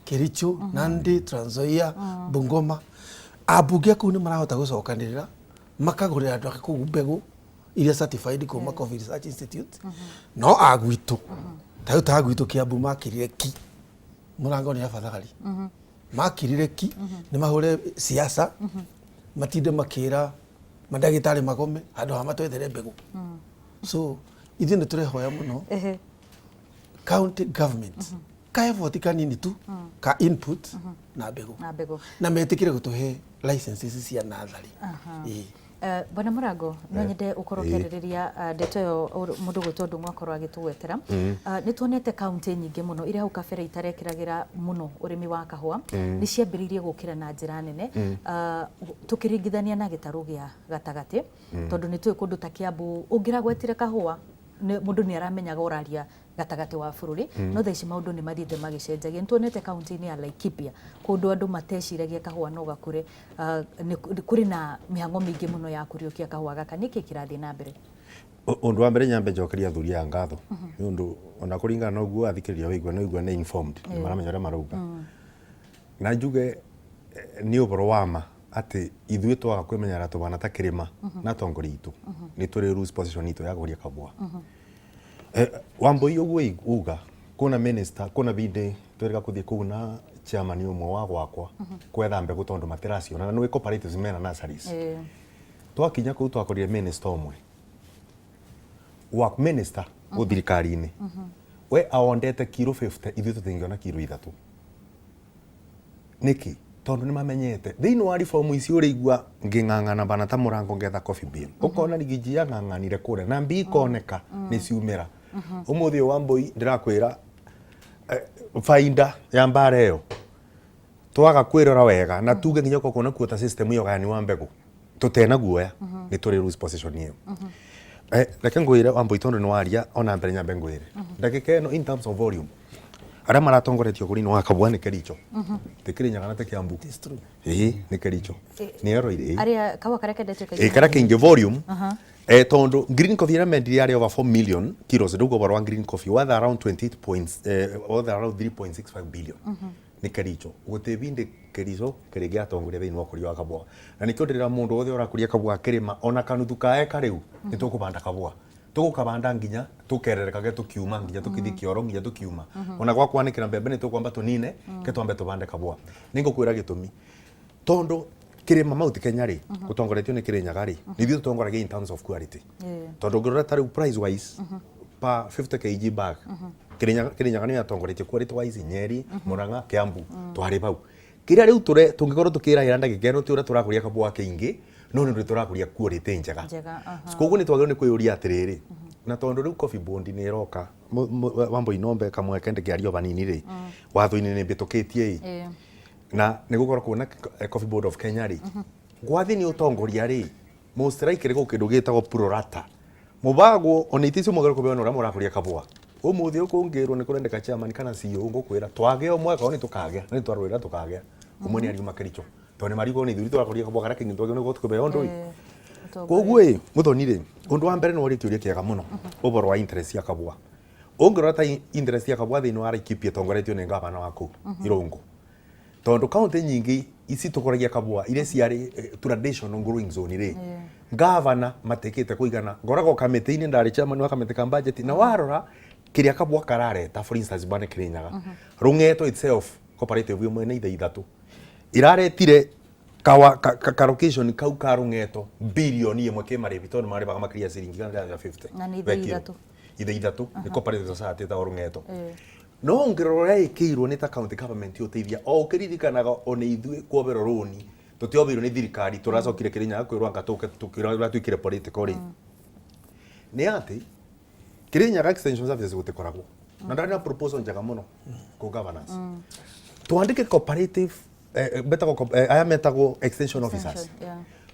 Kericho, Nandi, Trans Nzoia, Bungoma. Ambunge kũu nĩ marahota gũcokanĩrĩra makagũrĩra andũ ake kũu mbegũ iria certified kuma Coffee Research Institute. No a gwitũ ta rĩu ta gwitũ Kiambu makirire ki mũrango nĩ afadhali makirire ki nĩ mahũre siasa matinde makĩra mandagĩtarĩ magome handũ ha matwethere mbegũ. So ithuĩ nĩ tũrehoya mũno county government ka effort kanini tu ka input na mbegũ na mbegũ na metĩkĩre gũtũhe licenses cia natharĩ. Ĩĩ. Bwana Mũrango, no nyende ũkorwo ũkĩarĩrĩria ndeto ĩyo mũndũ gwĩtwo Ndung'u akorwo agĩtũgwetera. Nĩ tuonete kaunti nyingĩ mũno iria hau kabere itarekĩragĩra mũno ũrĩmi wa kahũa nĩ ciambĩrĩirie gũkĩra na njĩra nene tũkĩringithania na gĩtarũ gĩa gatagatĩ tondũ nĩ tũĩ kũndũ ta Kiambu ũngĩragwetire kahũa mũndũ nĩ aramenyaga ũraria gatagatĩ wa bũrũri. No thaa ici maũndũ nĩ mathiĩte magĩcenjagia. Nĩ tuonete kaunti-inĩ ya Laikipia kũndũ andũ mateciragia kahũa no gakũre, kũrĩ na mĩhang'o mĩingĩ mũno ya kũriũkia kahũa gaka. Nĩkĩ kĩrathiĩ na mbere? Ũndũ wa mbere nyambe njokerie athuri aya ngatho nĩ ũndũ ona kũringana na ũguo athikĩrĩria waigua nĩ waigua nĩ informed nĩ maramenya ũrĩa marauga. Na njuge nĩ ũhoro wa ma atĩ ithuĩ twaga kwĩmenyerera tũbana ta kĩrĩma na atongoria itũ nĩ tũrĩ lose position itũ ya kũria kahũa. Wambui ũguo uga kuna minister kuna bindi twĩrĩga kũthiĩ kũu na chairman ũmwe wa gwakwa kwetha mbegũ tondũ matiraciona na nĩ cooperatives mena nurseries. Twakinya kũu twakorire minister ũmwe wa minister gũ thirikari-inĩ we aondete kiro 50 ithuĩ tũtingĩona kiro 3. Nĩkĩ? Tondũ nĩ mamenyete thĩinĩ wa reform ici ũrĩigua ngĩng'ang'ana bana ta mũrango ngetha coffee bean ũkona rigiji yang'ang'anire kũrĩa na mbi ikoneka nĩ ciumĩra. Ũmũthĩ ũyũ Wambui ndĩrakwĩra bainda ya mbara ĩyo twaga kwĩrora wega na tuge nginya okorwo kwĩna quota system ya ũgayani wa mbegũ tũtena guoya nĩ tũrĩ lose position ĩyo. Reke ngwĩre Wambui tondũ nĩ waria ona mbere nyambe ngwĩre ndagĩka ĩno in terms of volume arĩa maratongoretio bũrũri-inĩ wa Kabwa nĩ Kericho ti Kirinyaga na ti Kiambu. Ĩĩ nĩ Kericho nĩ eroire arĩa kahũa karĩa kendetio kaingĩ ĩĩ karĩa kaingĩ volume tondũ green coffee ĩrĩa mendirie yarĩ over 4 million kilos. Rĩu ũhoro wa green coffee worth around 28 points, worth around 3.65 billion nĩ Kericho. Gũtĩ bindi Kericho kĩrĩ gĩatongoria thĩinĩ wa ũkũria wa kabũa na nĩkĩo ndĩrera mũndũ wothe ũrakũria kabũa kĩrĩma ona kanuthu ka eka rĩu nĩ tũkũbanda kabũa tũgũkabanda nginya tũkererekage tũkiuma nginya tũkĩthiĩ kĩoro nginya tũkiuma ona gwa kwanĩkĩra mbembe nĩ tũkwamba tũnine ke twambe tũbande kabũa. Nĩ ngũkwĩra gĩtũmi tondũ kĩrĩma Mount Kenya rĩ gũtongoretio nĩ Kĩrĩnyaga rĩ nĩ ithuĩ tũtongoragia in terms of quality tondũ ũngĩrora ta rĩu price wise per 50 kg bag Kĩrĩnyaga nĩyo yatongoretie quality wise Nyeri, Murang'a, Kiambu twarĩ bau. Kĩrĩa rĩu tũngĩkorwo tũkĩrahĩra ndagĩka ĩno ti ũrĩa tũrakũria kabũa kĩingĩ no nĩ ũndũ tũrakũria quality njega. Koguo nĩ twagĩrĩirwo nĩ kwĩyũria atĩrĩrĩ na tondũ rĩu coffee board nĩ ĩroka Wambui nombe kamweke ndĩkĩaria o vanini rĩ watho-inĩ nĩ mbĩtũkĩtie ĩ na nĩ gũkorwo kwĩna Coffee Board of Kenya rĩ gwathi nĩ ũtongoria rĩ most likely gwĩ kĩndũ gĩtagwo pro rata mũbagwo ona itĩ icio mwagĩrĩirwo kũbeana ũrĩa mũrakũria kabũa ũmũthĩ ũkũngĩrwo nĩ kũrendeka chairman kana CEO ngũkwĩra twagĩa ũmwe akorwo nĩ tũkagĩa na nĩ twarũĩra tũkagĩa ũmwe nĩ ariuma Kericho tondũ nĩ marigwo nĩ ithuĩ tũrakũria kabũa karĩa kaingĩ twagĩrĩirwo nĩ kũbeo ũndũ ĩ koguo ĩ mũthoni rĩ ũndũ wa mbere nĩ woria kĩũria kĩega mũno ũhoro wa interest ya kabũa. Ũngĩrora ta interest ya kabwa thĩinĩ wa Laikipia ĩtongoretio nĩ ngabana wa kũu Irũngũ, tondũ kaunti nyingĩ ici tũkũragia kabwa iria ciarĩ traditional growing zone rĩ, ngavana matikĩte kũigana. Ngoragwo kamĩtĩ-inĩ, ndarĩ chairman wa kamĩtĩ ka budget, na warora kĩrĩa kabwa karareta, for instance bwana Kirinyaga, Rũng'eto itself cooperative ĩmwe nĩ ithe ithatũ iraretire kawa ka, ka, ka location kau ka Rũng'eto bilioni 1 kĩmarĩbi, tondũ marĩbaga makĩria ya ciringi 150. Na nĩ ithe per kilo. ithatũ. Ithe ithatũ nĩ cooperative society ĩtagwo Rũng'eto. No ũngĩrora ũrĩa ĩkĩirwo nĩ ta county government ũteithia o ũkĩririkanaga ona ithuĩ kuoberwo rũni tũtiobeirwo nĩ thirikari, tũracokire Kĩrĩnyaga kwĩrwo anga tũke tũkĩra twĩkĩre political rĩ, nĩ atĩ Kĩrĩnyaga extension services gũtikoragwo na ndarĩ na proposal njega mũno kũ governance twandĩke cooperative metagwo aya metagwo extension officers,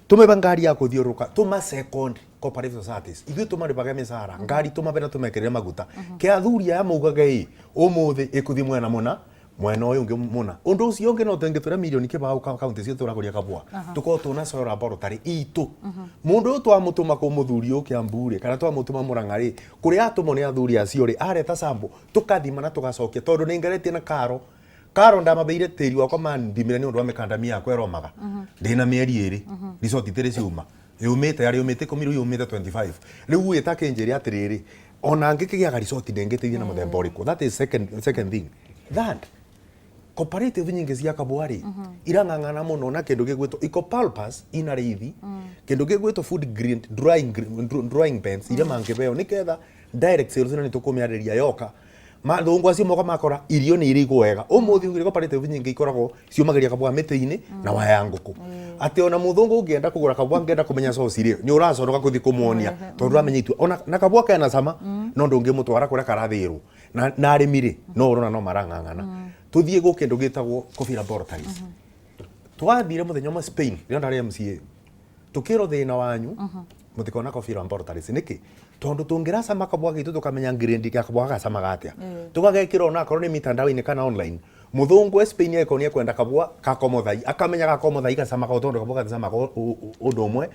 tumebe ngari ya kuthiũrũrũka, tuma second cooperative societies, ithuĩ tũmarĩbage mĩcara, ngari tũmabe na tũmekĩrĩre maguta, ke athuri aya maugaga ĩ ũmũthĩ ĩkũthiĩ mwena mũna, mwena ũyũ ũngĩ mũna. Ũndũ ũcio ũngĩ no tũngĩtwĩra mirioni 20 kaunti ciothe tũragũria kabwa, tũkorwo tũna soil laboratory itũ. Mũndũ ũyũ twamũtũma kũ mũthuri ũyũ Kiambu rĩ, kana twamũtũma Murang'a rĩ, kũrĩa atũmwo nĩ athuri acio rĩ, areta sample tũkathima na tũgacokia, tondũ nĩ ngeretie na karo karo ndamabeire tĩri wakwa mandimire nĩ ũndũ wa mĩkandamia yakwa ĩromaga ndĩna mĩeri 2, resort itĩrĩ ciuma yumĩte yarĩ yumĩte 10, rĩu yumĩte 25. Rĩu ĩ takĩnjĩre atĩrĩrĩ, ona ngĩkĩgĩaga resort ndĩngĩteithia na mũthemba ũrĩkũ? That is second thing. Third, cooperative nyingĩ cia kabwa rĩ, irang'ang'ana mũno na kĩndũ gĩgwĩtwo ecopalpas ina rĩithi, kĩndũ gĩgwĩtwo food green drying pens iria mangĩbeo nĩgetha direct sales ĩno nĩ tũkũmĩarĩria yoka mathũngũ acio moka makora irio nĩ irĩigwo wega. Ũmũthĩ ũngĩrĩ cooperative nyingĩ ikoragwo ciũmagĩria kabwa mĩtĩ-inĩ na waya ya ngũkũ, atĩ ona mũthũngũ ũngĩenda kũgũra kabwa angĩenda kũmenya source rĩ, nĩ ũraconoka gũthiĩ kũmuonia tondũ ũramenya itua ona na kabwa kena cama, no ndũngĩmũtwara kũrĩa karathĩrwo na arĩmi rĩ, no ũrona no marang'ang'ana. Tũthiĩ gũ kĩndũ gĩtagwo coffee laboratories. Twathire mũthenya ũmwe Spain rĩrĩa ndarĩ MCA, tukĩrwo thĩna wanyu mũtikona coffee laboratories nĩkĩ, tondũ tũngĩracama kabwa gitũ tũkamenya grade ya kabwa gacamaga atĩa, tũgagekĩra ona akorwo nĩ mitandao-inĩ kana online, mũthũngũ e Spain angĩkorwo nĩ ekwenda kabwa kakomothai akamenya gakomothai gacamaga ũũ, tondũ kabwa gacamaga ũndũ ũmwe,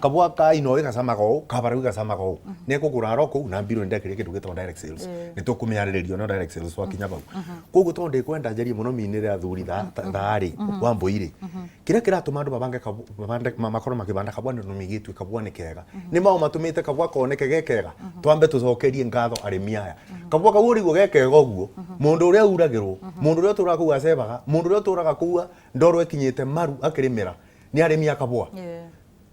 kabwa ka inoĩ gacamaga ũũ, kabarau gacamaga ũũ, nĩ ekũgũra aro kũu na mbirũ. Ndekĩria kĩndũ gĩtagwo direct sales, nĩ tũkũmĩarĩrĩrio no direct sales twakinya vau. Koguo tondũ ndĩkwenda njarie mũno minĩre athuri thaarĩ wa mbũi rĩ, kĩrĩa kĩratũma andũ mabange makorwo makĩbanda kabwa nĩ mĩgĩtue kabwa nĩ kega, nĩ mao matũmĩte kabwa koneke ge kega. Twambe tũcokerie ngatho arĩmi aya. Kabwa kau ũrĩguo ge kega ũguo, mũndũ ũrĩa uragĩrwo, mũndũ ũrĩa ũtũraga kũu acebaga, mũndũ ũrĩa ũtũraga kũu ndoro ĩkinyĩte maru akĩrĩmĩra, nĩ arĩmi a kabwa,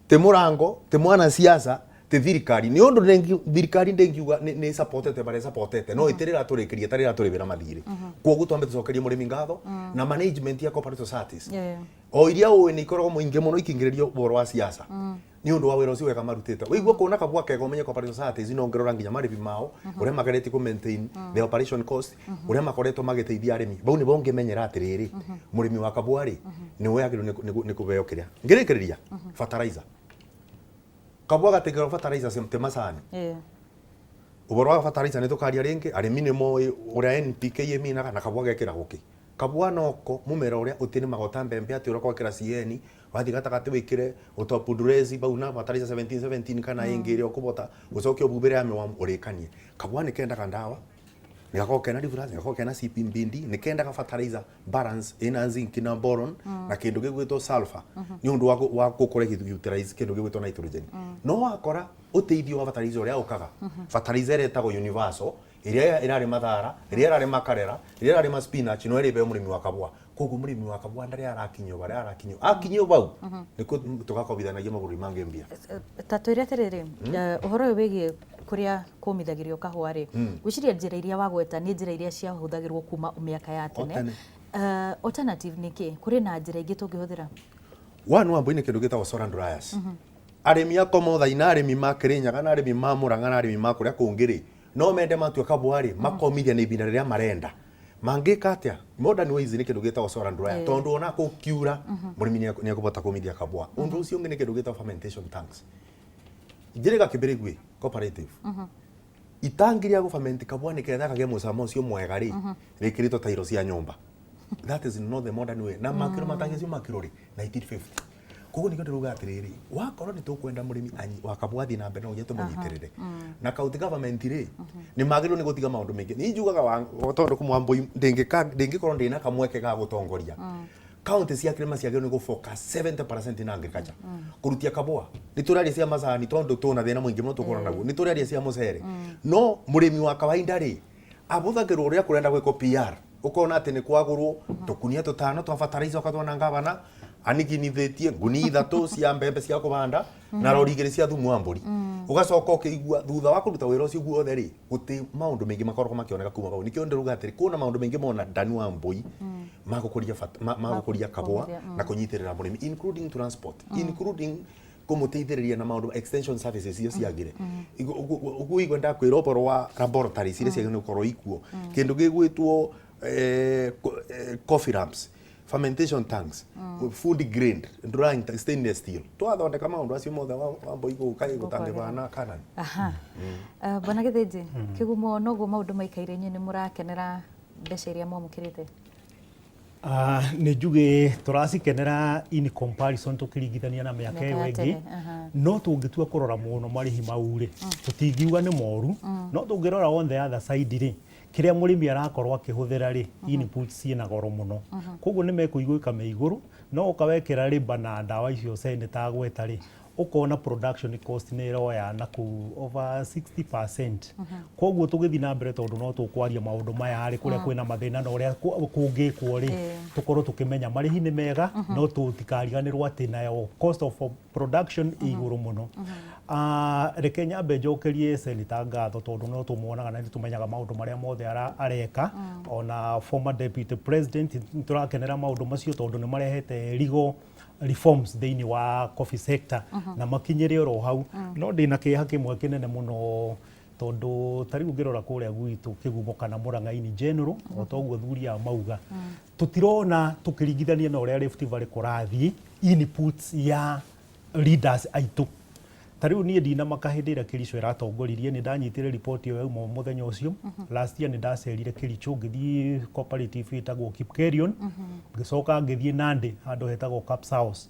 ti mũrango, ti mwanasiasa, ti thirikari. Nĩ ũndũ thirikari ndĩngiuga nĩ supportete barĩa supportete, no ĩtĩrĩra tũrĩkĩria tarĩra tũrĩbĩra mathirĩ. Koguo twambe tũcokerie mũrĩmi ngatho na management ya cooperative societies o iria ũĩ nĩ ikoragwo mũingĩ mũno ikĩingĩrĩrio ũhoro wa siasa, nĩ ũndũ wa wĩra ũcio wega marutĩte. Wĩigua kuona kabwa kega ũmenye cooperative societies no ngĩrora nginya marĩbi mao, ũrĩa mageretie kũ maintain the operation cost, ũrĩa makoretwo magĩteithia arĩmi bau, nĩbo ũngĩmenyera atĩrĩrĩ, mũrĩmi wa kabwa rĩ, nĩwe agĩrĩirwo nĩ kũheo kĩrĩa. Ngĩrĩkĩrĩria, fertilizer, kabwa gatigĩrwo fertilizer te macani. Ũhoro wa fertilizer nĩ tũkaria rĩngĩ. Arĩmi nĩ moĩ ũrĩa NPK ĩminaga na kabwa gekĩragwo kĩ. Kabwa noko mũmera ũrĩa ũtĩrĩmaga ta mbembe atĩ ũrĩa gwakĩra CN wathiĩ gatagatĩ wĩkĩre ũtop dress bau na fertilizer 17 17 kana ĩngĩ ĩrĩa ũkũbota, ũcoke ũbubĩre armyworm ũrĩkanie. Kabwa nĩ kendaga ndawa, nĩ gakoragwo kena difference, nĩ gakoragwo kena CPBD, nĩ kendaga fertilizer balance ĩna zinc na boron na kĩndũ gĩgwĩtwo sulfur nĩ ũndũ wa gũkorwo ĩgĩ utilize kĩndũ gĩgwĩtwo nitrogen. No wakora ũteithio wa fertilizer ũrĩa ũkaga, fertilizer ĩrĩa ĩtagwo universal, ĩrĩa ĩrarĩ mathara, ĩrĩa ĩrarĩ makarera, ĩrĩa ĩrarĩ ma spinach, no ĩrĩbeo mũrĩmi wa kabwa. Koguo mũrĩmi wa kabwa ndarĩ arakinyio barĩa arakinyio akinyio bau nĩkuo tũgakobithanagia mabũrũri mangĩ mbia. Ta twĩre atĩrĩrĩ, ũhoro ũyũ wĩgiĩ kũrĩa kũmithagĩrio kahũa rĩ, ngwĩciria njĩra iria wagweta nĩ njĩra iria ciahũthagĩrwo kuma mĩaka ya tene. Tene. Alternative nĩ kĩ? Kũrĩ na njĩra ingĩ tũngĩhũthĩra? One wa mbui nĩ kĩndũ gĩtagwo solar dryers. Arĩmi a Komothai na arĩmi ma Kĩrĩnyaga na arĩmi ma Murang'a na arĩmi ma kũrĩa kũngĩ rĩ, no mende matua kabwa rĩ, makomithia na ihinda rĩrĩa marenda. Mangĩka atĩa? Modern ways nĩ kĩndũ gĩtagwo solar dryer, tondũ ona kũkiura mũrĩmi nĩ ekũbota kũmithia kabwa. Ũndũ ũcio ũngĩ nĩ kĩndũ gĩtagwo fermentation tanks. Njĩrĩga Kĩbĩrĩgui cooperative, itangi rĩa gũferment kabwa nĩgetha kagĩe mũcamo ũcio mwega rĩ, rĩkĩrĩtwo tairo cia nyũmba. That is not the modern way. Na makĩro matangi acio makĩro rĩ 1950. Koguo nĩkĩo ndĩrauga atĩrĩrĩ, wakorwo nĩ tũkwenda mũrĩmi wa kabwa athiĩ na mbere no nginya tũmũnyitĩrĩre. Na county government rĩ, nĩ magĩrĩirwo nĩ gũtiga maũndũ maingĩ. Niĩ njugaga tondũ Wambũi ndĩngĩkorwo ndĩna kamweke ga gũtongoria, county cia kĩrĩma ciagĩrĩirwo nĩ gũ-focus 70% na agriculture, kũrutia kabwa. Nĩ tũraria cia macani tondũ tũna thĩna mũingĩ mũno tũkorwo naguo, nĩ tũraria cia mũcere, no mũrĩmi wa kawaida rĩ, abũthagĩrwo ũrĩa kũrenda gwĩkwo PR, ũkona atĩ nĩ kwagũrwo tũkunia tũtano twa fertilizer, ũkatwona ngavana aniginithĩtie nguni 3 cia mbembe cia kũbanda na rori 2 cia thumu wa mbũri. Ũgacoka ũkĩigua thutha wa kũruta wĩra ũcio guothe rĩ, gũtĩ maũndũ maingĩ makoragwo makĩoneka kuma hau. Nĩkĩo ndĩrauga atĩrĩ, kwĩna maũndũ maingĩ mona Dani wa Mbũi magũkũria magũkũria kabwa na kũnyitĩrĩra mũrĩmi, including transport, including kũmũteithĩrĩria na maũndũ extension services icio ciagire. Ũguo igua ndakwĩra ũhoro wa laboratories iria ciagĩrĩirwo gũkorwo ikuo, kĩndũ gĩgwĩtwo coffee ramps, fermentation tanks, food grade drying tanks, stainless steel. Twathondeka maũndũ acio mothe, Wambũi, gũka gũtangĩbana Canaan. Aha. Bwana Gĩthĩnji, kĩgumo noguo maũndũ maikaire, inyuĩ nĩ mũrakenera mbeca iria mwamũkĩrĩte? Nĩ njuge tũracikenera in comparison, tũkĩringithania na mĩaka Mĩaka ĩyo ya ĩngĩ. tene, aha. No tũngĩtua kũrora mũno marĩhi mau rĩ, tũtingiuga nĩ moru, no tũngĩrora on the other side rĩ, kĩrĩa mũrĩmi arakorwo akĩhũthĩra rĩ, inputs ciĩna goro mũno, koguo nĩ mekũiguĩka me igũrũ, no ũkawekĩra labour na ndawa icio senator agweta rĩ, ũkona production cost nĩ ĩroya na kũu over 60%. Koguo tũgĩthiĩ na mbere, tondũ no tũkwaria maũndũ maya rĩ, kũrĩa kwĩna mathĩna na ũrĩa kũngĩkwo rĩ, tũkorwo tũkĩmenya marĩhi nĩ mega, no tũtikariganĩrwo atĩ nayo cost of production ĩ igũrũ mũno. Reke nyambe njokerie senator ngatho, tondũ no tũmuonaga na nĩ tũmenyaga maũndũ marĩa mothe areka. Ona former deputy president, nĩ tũrakenera maũndũ macio tondũ nĩ marehete legal reforms thĩinĩ wa coffee sector na makinyĩre oro hau. No ndĩna kĩeha kĩmwe kĩnene mũno, tondũ ta rĩu ũngĩrora kũrĩa gwitũ Kĩgumo kana Mũrang'a in general, o ta ũguo thuri aya mauga, tũtirona tũkĩringithania na ũrĩa Rift Valley kũrathiĩ inputs ya leaders aitũ. Ta rĩu niĩ ndinamaka, hĩndĩ ĩrĩa Kericho ĩratongoririe, nĩ ndanyitire riboti ĩyo yauma mũthenya ũcio. Last year nĩ ndacerire Kericho, ngĩthiĩ cooperative ĩtagwo Kipkerion, ngĩcoka ngĩthiĩ Nandi handũ hetagwo Kapsaos,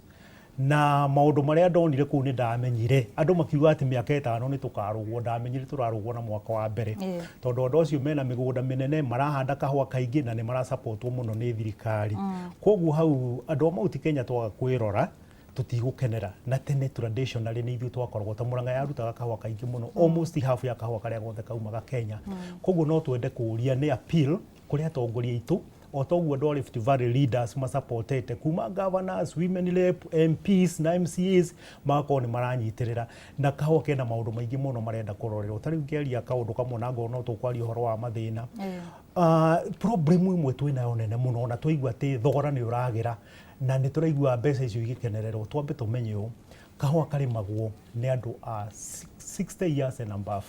na maũndũ marĩa ndonire kũu nĩ ndamenyire andũ makiuga atĩ mĩaka 5 nĩ tũkarũgwo, ndamenyire tũrarũgwo na mwaka wa mbere, tondũ andũ acio mena mĩgũnda mĩnene, marahanda kahũa kaingĩ na nĩ marasapotwo mũno nĩ thirikari. Koguo hau andũ a Mount Kenya twaga kwĩrora tũtigũkenera. Na tene traditionally nĩ ithuĩ twakoragwo ta Murang'a yarutaga kahũa kaingĩ mũno, almost half ya kahũa karĩa gothe kaumaga Kenya. Koguo no twende kũũria, nĩ appeal kũrĩ atongoria aitũ, o ta ũguo andũ a Rift Valley leaders masupportete kuma governors, women rep, MPs na MCAs, magakorwo nĩ maranyitĩrĩra. Na kahũa kena maũndũ maingĩ mũno marenda kũrorerwo. Ta rĩu ngĩaria kaũndũ kamwe na ngorwo no tũkwaria ũhoro wa mathĩna, problem ĩmwe twĩnayo nene mũno, ona twaigua atĩ thogora nĩ ũragĩra na nĩ tũraigua mbeca icio igĩkenererwo, twambe tũmenye ũũ: kahũa karĩmagwo nĩ andũ a 60 years and above.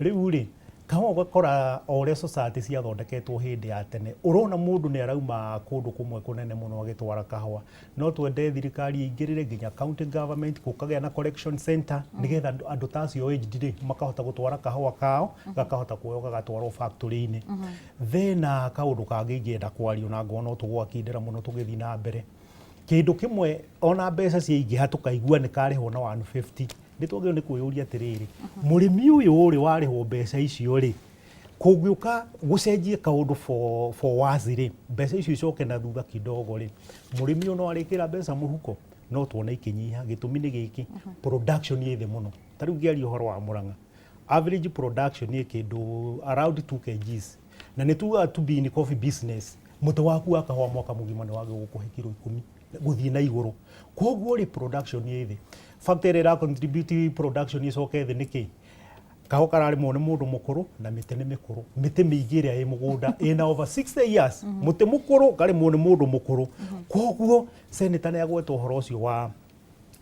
Rĩu rĩ, kahũa ũgakora o ũrĩa society ciathondeketwo hĩndĩ ya tene, ũrona mũndũ nĩ arauma kũndũ kũmwe kũnene mũno agĩtwara kahũa. No twende thirikari ĩingĩrĩre, nginya county government, gũkagĩa na collection center, nĩgetha andũ ta acio aged rĩ, makahota gũtwara kahũa kao, gakahota kuoywo gagatwarwo factory-inĩ. Thena kaũndũ kangĩ ingĩenda kwario na ngona no tũgwakindĩra mũno tũgĩthiĩ na mbere. Kĩndũ kĩmwe, ona mbeca ciaingĩha tũkaigua nĩ karĩhwo na 150, nĩ twagĩrĩirwo nĩ kwĩyũria atĩrĩrĩ, mũrĩmi ũyũ rĩ, warĩhwo mbeca icio rĩ, kũngĩũka gũcenjie kaũndũ for worse rĩ, mbeca icio icoke na thutha kidogo rĩ, mũrĩmi ũyũ no arĩkĩra mbeca mũhuko? No tuone ikĩnyiha. Gĩtũmi nĩ gĩkĩ, production ĩ thĩ mũno. Ta rĩu ngĩaria ũhoro wa Mũrang'a, average production ĩ kĩndũ around 2 kgs, na nĩ tugaga to be in coffee business, mũtĩ waku wa kahũa mwaka mũgima nĩ wagĩrĩirwo gũkũhe kiro 10 gũthiĩ na igũrũ. Koguo rĩ, production ĩ thĩ. Factor ĩrĩa ĩra contribute production ĩcoke thĩ nĩ kĩ? Kahũa kararĩmwo nĩ mũndũ mũkũrũ na mĩtĩ nĩ mĩkũrũ. Mĩtĩ mĩingĩ ĩrĩa ĩ mũgũnda ĩna over 60 years, mũtĩ mũkũrũ karĩmwo nĩ mũndũ mũkũrũ. Koguo senator nĩ agweta ũhoro ũcio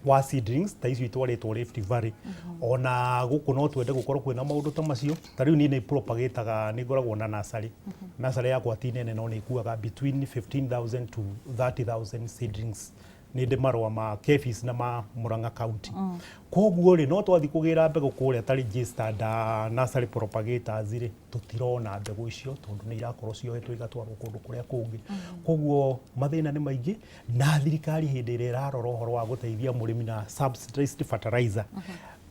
wa seedlings ta icio itwarĩtwo Rift Valley. Ona gũkũ no twende gũkorwo kwĩna maũndũ ta macio. Ta rĩu niĩ nĩ propagataga, nĩ ngoragwo na nursery. Nursery yakwa ti nene, no nĩ ĩkuaga between 15,000 to 30,000 seedlings. Nĩ ndĩ marũa ma KEPHIS na ma Murang'a County. Koguo rĩ, no twathiĩ kũgĩra mbegũ kũrĩa ta registered nursery propagators rĩ, tũtirona mbegũ icio tondũ nĩ irakorwo ciohetwo igatwarwo kũndũ kũrĩa kũngĩ. Koguo mathĩna nĩ maingĩ, na thirikari hĩndĩ ĩrĩa ĩrarora ũhoro wa gũteithia mũrĩmi na subsidized fertilizer,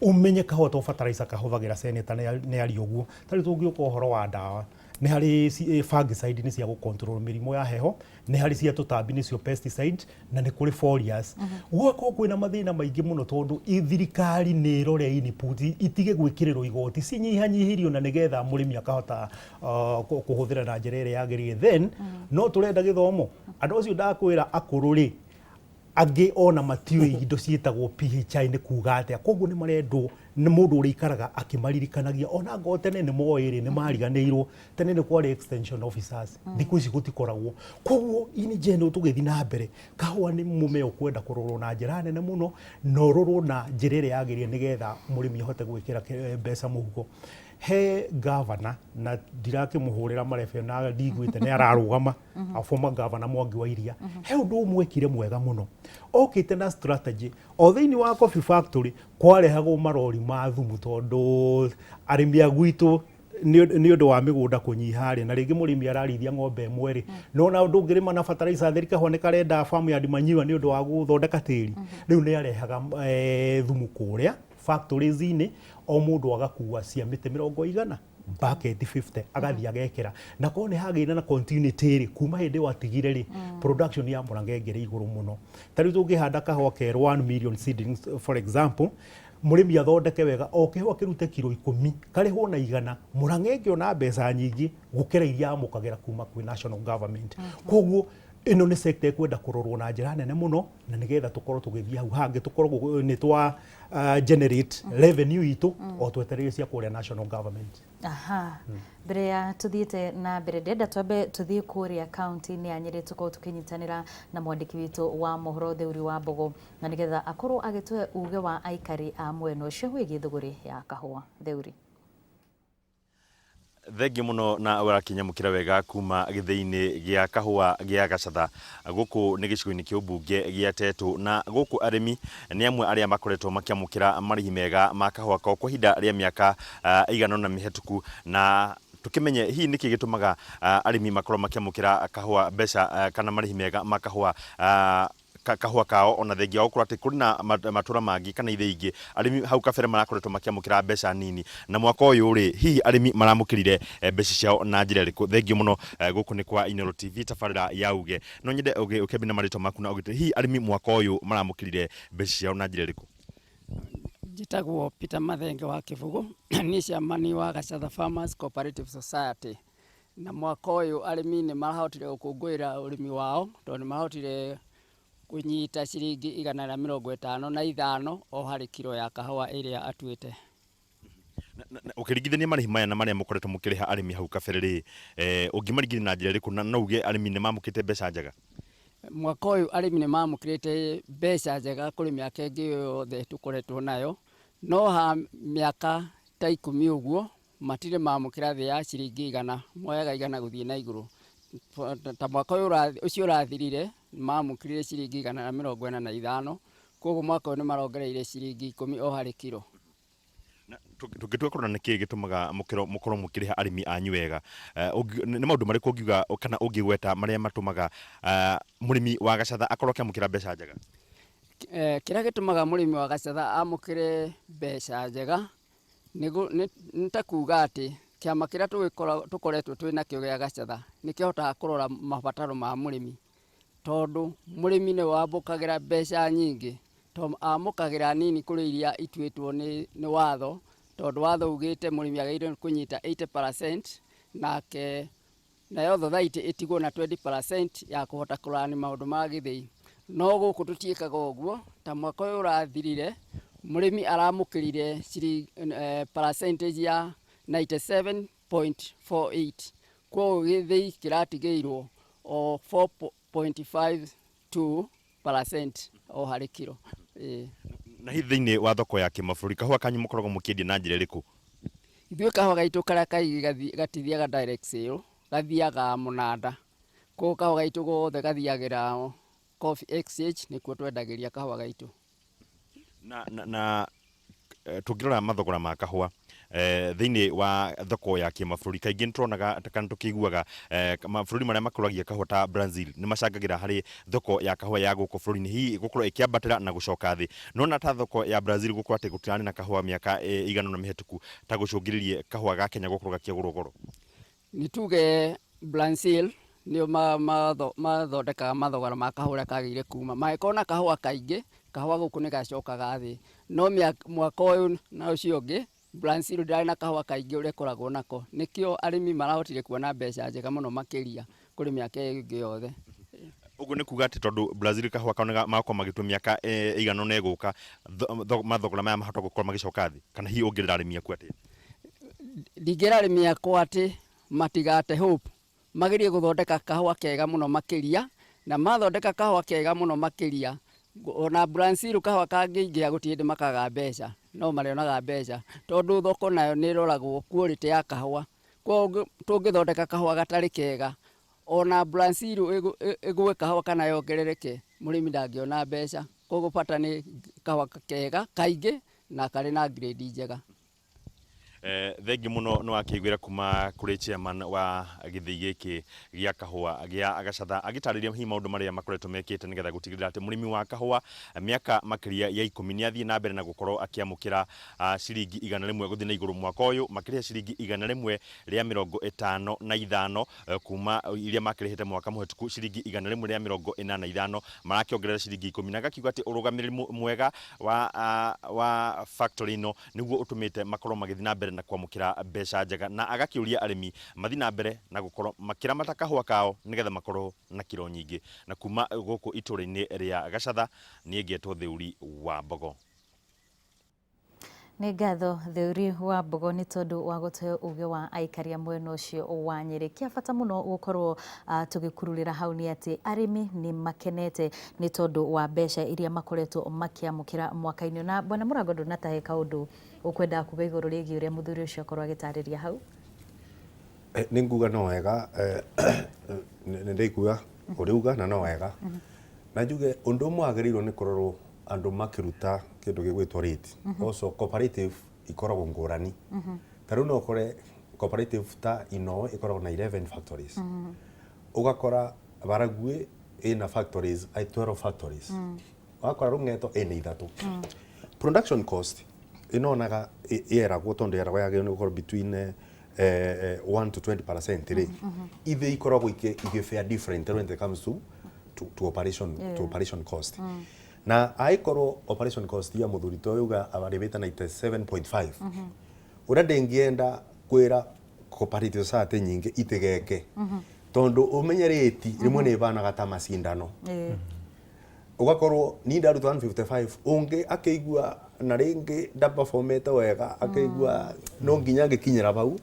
ũmenye kahũa to fertilizer kahũthagĩra, senator nĩ aria ũguo. Ta rĩu tũngĩũka ũhoro wa ndawa, nĩ harĩ fungicide, nĩ cia gũ control mĩrimũ ya heho, nĩ harĩ cia tũtambi, nĩcio pesticide, na nĩ kũrĩ foliars. Gũgakorwo kwĩna mathĩna maingĩ mũno tondũ thirikari nĩ ĩrore input itige gwĩkĩrĩrwo igoti, cinyihanyihĩrio, na nĩgetha mũrĩmi akahota kũhũthĩra na njĩra ĩrĩa yagĩrĩire. Then no tũrenda gĩthomo. Andũ acio ndakwĩra akũrũ rĩ, angĩ ona matiũĩ indo ciĩtagwo PHI nĩ kuga atĩa. Koguo nĩ marendwo nĩ mũndũ ũrĩa ikaraga akĩmaririkanagia, ona ngoo tene nĩ moĩ rĩ, nĩ mariganĩirwo. Tene nĩ kwarĩ extension officers, thikũ ici gũtikoragwo. Koguo in general, tũgĩthiĩ na mbere, kahũa nĩ mũmera ũkwenda kũrorwo na njĩra nene mũno, na ũrorwo na njĩra ĩrĩa yagĩrĩire, nĩgetha mũrĩmi ahote gwĩkĩra mbeca mũhuko. He gavana, na ndirakĩmũhũrĩra marebe na ndiguĩte nĩ ararũgama, a former governor Mwangi wa Iria, he ũndũ ũmwe ekire mwega mũno. Okĩte na strategy o thĩinĩ wa coffee factory kwarehagwo marori ma thumu, tondũ arĩmi a gwitũ nĩ ũndũ wa mĩgũnda kũnyiha rĩ, na rĩngĩ mũrĩmi ararĩithia ng'ombe ĩmwe rĩ, no na ndũngĩrĩma na fertilizer theri, kahũa nĩ karenda farmyard manure nĩ ũndũ wa gũthondeka tĩri. Rĩu nĩ arehaga thumu kũrĩa factories-inĩ, o mũndũ agakua cia mĩtĩ mĩrongo igana, bucket 50, agathiĩ agekĩra, na korwo nĩ hagĩire na continuity rĩ, kuma hĩndĩ ĩyo atigire rĩ, production ya Murang'a ĩngĩrĩ igũrũ mũno. Ta rĩu tũngĩhanda kahũa kerũ 1 million seedlings, for example, mũrĩmi athondeke wega, o kĩhũa kĩrute kiro 10, karĩhwo na 100, Murang'a ĩngĩona mbeca nyingĩ gũkĩra iria amũkagĩra kuma kwĩ national government. Koguo ĩno nĩ sector ĩkwenda kũrorwo na njĩra nene mũno, na nĩgetha tũkorwo tũgĩthiĩ hau hangĩ, tũkorwo nĩ twa generate revenue itũ o twetereire cia kũrĩa national government. Aha. Mbere ya tuthiĩte na mbere, ndĩrenda twambe tuthiĩ kũrĩa kaunti-inĩ ya Nyĩrĩ, tũkorwo tũkĩnyitanĩra na mwandĩki witũ wa mohoro Theuri wa Mbogo, na nĩgetha akorwo agĩtũhe uge wa aikari a mwena ũcio wĩgiĩ thũgũrĩ ya kahũa. Theuri. Thengiũ mũno na ũrakinyamũkĩra wega kuma gĩthĩi-inĩ gĩa kahũa gĩa Gacatha. Gũkũ nĩ gĩcigo-inĩ kĩa ũmbunge gĩa Tetũ, na gũkũ arĩmi nĩ amwe arĩa makoretwo makĩamũkĩra marĩhi mega ma kahũa kao kwa ihinda rĩa mĩaka ĩigana ũna mĩhetũku. Na tũkĩmenye hihi nĩkĩ gĩtũmaga arĩmi makorwo makĩamũkĩra kahũa mbeca kana marĩhi mega ma kahũa kahũa kao, ona thengia wa gũkorwo atĩ kũrĩ na matũra mangĩ kana ithĩi ingĩ arĩmi hau kabere marakoretwo makĩamũkĩra mbeca nini. Na mwaka ũyũ rĩ, hihi arĩmi maramũkĩrire mbeca ciao na njĩra ĩrĩkũ? Thengiũ mũno. Gũkũ nĩ kwa Inooro TV, tabarĩra ya Uge. No nyende ũkĩambie na marĩtwa maku na ũgĩtwĩre hihi arĩmi mwaka ũyũ maramũkĩrire mbeca ciao na njĩra ĩrĩkũ? Njĩtagwo Peter Mathenge wa Kĩbũgũ, niĩ chairman wa Gacatha Farmers Cooperative Society. Na mwaka ũyũ arĩmi nĩ marahotire gũkũngũĩra ũrĩmi wao, tondũ nĩ marahotire kũnyita ciringi 155 o harĩ kiro ya kahũa ĩrĩa atuĩte. Ũkĩringithania marĩhi maya na marĩa mũkoretwo mũkĩrĩha arĩmi hau kabere rĩ, ũngĩmaringithania na njĩra ĩrĩkũ, na no uge arĩmi nĩ mamũkĩrĩte mbeca njega? Mwaka ũyũ arĩmi nĩ mamũkĩrĩte mbeca njega kũrĩ mĩaka ĩngĩ yothe tũkoretwo nayo, no ha mĩaka ta 10 ũguo matirĩ mamũkĩra thĩ ya ciringi 100, moyaga 100 gũthiĩ na igũrũ. Ta mwaka ũyũ ũcio ũrathirire mamũkĩrire ciringi 145, koguo mwaka ũyũ nĩ marongereire ciringi 10 o harĩ kiro. Tũngĩtua kũrora nĩkĩ gĩtũmaga mũkorwo mũkĩrĩha arĩmi anyu wega, nĩ maũndũ marĩkũ ũngiuga kana ũngĩgweta marĩa matũmaga mũrĩmi wa Gacatha akorwo akĩamũkĩra mbeca njega? Kĩrĩa gĩtũmaga mũrĩmi wa Gacatha amũkĩre mbeca njega nĩ ta kuga atĩ kĩama kĩrĩa tũkoretwo twĩ nakĩo gĩa Gacatha nĩ kĩhotaga kũrora mabataro ma mũrĩmi, tondũ mũrĩmi nĩwe wamũkagĩra mbeca nyingĩ, to amũkagĩra nini kũrĩ iria ituĩtwo nĩ watho, tondũ watho ugĩte mũrĩmi agĩrĩirwo kũnyita 80%, nake nayo thothaitĩ ĩtigwo na 20% ya kũhota kũrani maũndũ ma gĩthĩi. No gũkũ tũtiĩkaga ũguo. Ta mwaka ũyũ ũrathirire, mũrĩmi aramũkĩrire percentage ya 97.48, koguo gĩthĩi kĩratigĩirwo o 4.52% o harĩ kiro. Na hihi thĩinĩ wa thoko ya kĩmabũrũri, kahũa kanyu mũkoragwo mũkĩendia na njĩra ĩrĩkũ? Ithuĩ kahũa gaitũ karĩa kaingĩ gatithiaga direct sale, gathiaga mũnanda. Koguo kahũa gaitũ gothe gathiagĩra Coffee Exchange nĩkuo twendagĩria kahũa gaitũ. Na, na, na eh, tũngĩrora mathogora ma kahũa eh, thĩinĩ wa thoko ya kĩmabũrũri kaingĩ nĩ tuonaga kana tũkĩiguaga eh, mabũrũri marĩa makũragia kahũa ta Brazil nĩ macangagĩra harĩ thoko ya kahũa ya gũkũ bũrũri-inĩ hihi gũkorwo ĩkĩambatĩra na gũcoka thĩ. Nĩwona ta thoko ya Brazil gũkorwo atĩ gũtirarĩ na kahũa mĩaka eh, ĩigana ũna mĩhetũku ta gũcũngĩrĩrie kahũa ga Kenya gũkorwo gakĩgũrwo goro? Nĩ tuge Brazil nĩo mathondekaga mathogora ma kahũa ũrĩa kagĩrĩire kuma. Mangĩkorwo na kahũa kaingĩ, kahũa gũkũ nĩ gacokaga thĩ. No mwaka ũyũ na ũcio ũngĩ, Brazil ndĩrarĩ na kahũa kaingĩ ũrĩa ĩkoragwo nako. Nĩkĩo arĩmi marahotire kuona mbeca njega mũno makĩria kũrĩ mĩaka ĩyo ĩngĩ yothe. Ũguo nĩ kuga atĩ tondũ Brazil kahũa kao magakorwo magĩtua mĩaka ĩigana ũna ĩgũka, mathogora maya mahota gũkorwo magĩcoka thĩ? Kana hihi ũngĩrĩra arĩmi aku atĩa? Ndingĩra arĩmi akwa atĩ matigate hope, magerie gũthondeka kahũa kega mũno makĩria, na mathondeka kahũa kega mũno makĩria, ona Brazil kahũa kangĩingĩha gũtirĩ hĩndĩ makaga mbeca, no marĩonaga mbeca, tondũ thoko nayo nĩ ĩroragwo quality ya kahũa, koguo tũngĩthondeka kahũa gatarĩ kega, ona Brazil ĩgũe kahũa kana yongerereke, mũrĩmi ndangĩona mbeca, koguo bata nĩ kahũa kega kaingĩ na karĩ na grade njega. Eh, thengi muno nĩ wakĩiguĩra kuma kũrĩ chairman wa gĩthĩi gĩkĩ gĩa kahũa gĩa Gacatha agĩtarĩria hihi maũndũ marĩa makoretwo mekĩte nĩgetha gũtigĩrĩra atĩ mũrĩmi wa kahũa mĩaka makĩria ya ikũmi nĩ athiĩ na mbere na gũkorwo akĩamũkĩra ah, ciringi 100 gũthiĩ na igũrũ mwaka ũyũ makĩrĩha ciringi 155 eh, kuma iria makĩrĩhĩte mwaka mũhetũku ciringi 185 marakĩongerera ciringi 10 na gakiuga atĩ ũrũgamĩrĩri mwega wa, ah, wa factory ĩno nĩguo ũtũmĩte makorwo magĩthiĩ na mbere na kwamũkĩra mbeca njega na agakĩũria arĩmi mathiĩ na mbere na gũkorwo makĩramata kahũa kao nĩgetha makorwo na kiro nyingĩ. Na kuma gũkũ itũra-inĩ rĩa Gacatha niĩ ngetwo Theuri wa Mbogo. Nĩ ngatho Theuri wa Mbogo nĩ tondũ wa gũtũhe ũgĩ wa aikari a mwena ũcio wa Nyĩrĩ. Kĩa bata mũno gũkorwo tũgĩkururĩra hau nĩ atĩ arĩmi nĩ makenete nĩ tondũ wa mbeca iria makoretwo makĩamũkĩra mwaka-inĩ. Na Bwana Mũrango ndũnatahe kaũndũ ũkwendaga kuga igũrũ rĩgiĩ ũrĩa mũthuri ũcio akorwo agĩtarĩria hau. Nĩ nguga no wega, nĩ ndaigua ũrĩa uga na no wega. Na njuge ũndũ ũmwe wagĩrĩirwo nĩ kũrorwo andũ makĩruta kĩndũ gĩgwĩtwo rate. Also cooperative ikoragwo ngũrani. Ta rĩu no ũkore cooperative ta Inoe ĩkoragwo na 11 factories. Ũgakora Baragwi ĩna factories, 12 factories. Ũgakora Rũng'eto ĩna ithatũ. Production cost ĩnonaga ĩragwo tondũ ĩragwo yagĩrĩirwo nĩ gũkorwo between 1 to 20% rĩ, ithe ikoragwo ikĩ fare different when it comes to operation, to operation cost. Na angĩkorwo operation cost ya mũthuri ta ũyũ uga arĩmĩte 97.5, ũrĩa ndĩngĩenda kwĩra cooperative society nyingĩ itigeke, tondũ ũmenye rĩti rĩmwe nĩ ĩbanaga ta macindano. Ũgakorwo ni ndaruta 155, ũngĩ akĩigua na rĩngĩ ndaperformete wega akĩigua no nginya angĩkinyĩra bau,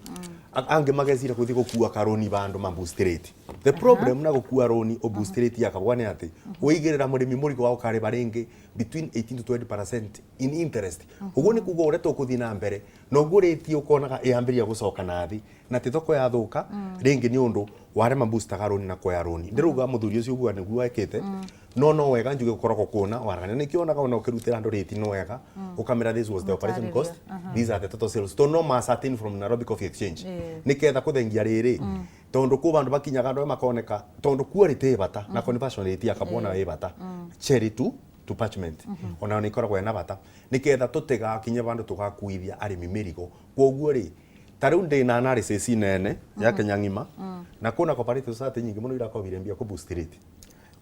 angĩ magecira gũthiĩ gũkua karũni bandũ ma boost rate. The problem na gũkua rũni ũ boost rate ya kabwa nĩ atĩ ũigĩrĩra mũrĩmi mũrigo wa gũkarĩba rĩngĩ between 18 to 20% in interest. Ũguo nĩ kuga ũrĩa tũkũthiĩ na mbere noguo rate ũkonaga ĩyambĩrĩria gũcoka na thĩ, na ti thoko yathũka rĩngĩ nĩ ũndũ wa arĩa mabustaga rũni na kuoya rũni. Ndĩrauga mũthuri ũcio uguo nĩguo ekĩte, no wega njuge gũkoragwo kũna waragania nĩkĩo onaga ona ũkĩrutĩra andũ rate no wega ũkamera this was the operation cost, these are the total sales, tondũ no ma ascertain from Nairobi Coffee Exchange nĩketha kũthengia rĩrĩ, tondũ kũ bandũ bakinyaga andũ aya makoneka tondũ quality ĩ bata na conversion rate ya kabona ĩ bata, cherry to parchment onayo nĩ ikoragwo ĩna bata nĩketha tũtigakinye bandũ tũgakuithia arĩmi mĩrigo. Koguo rĩ, ta rĩu ndĩna analysis nene ya Kenya ng'ima na kwĩna cooperative society nyingĩ mũno irakobire mbia kũ boost rate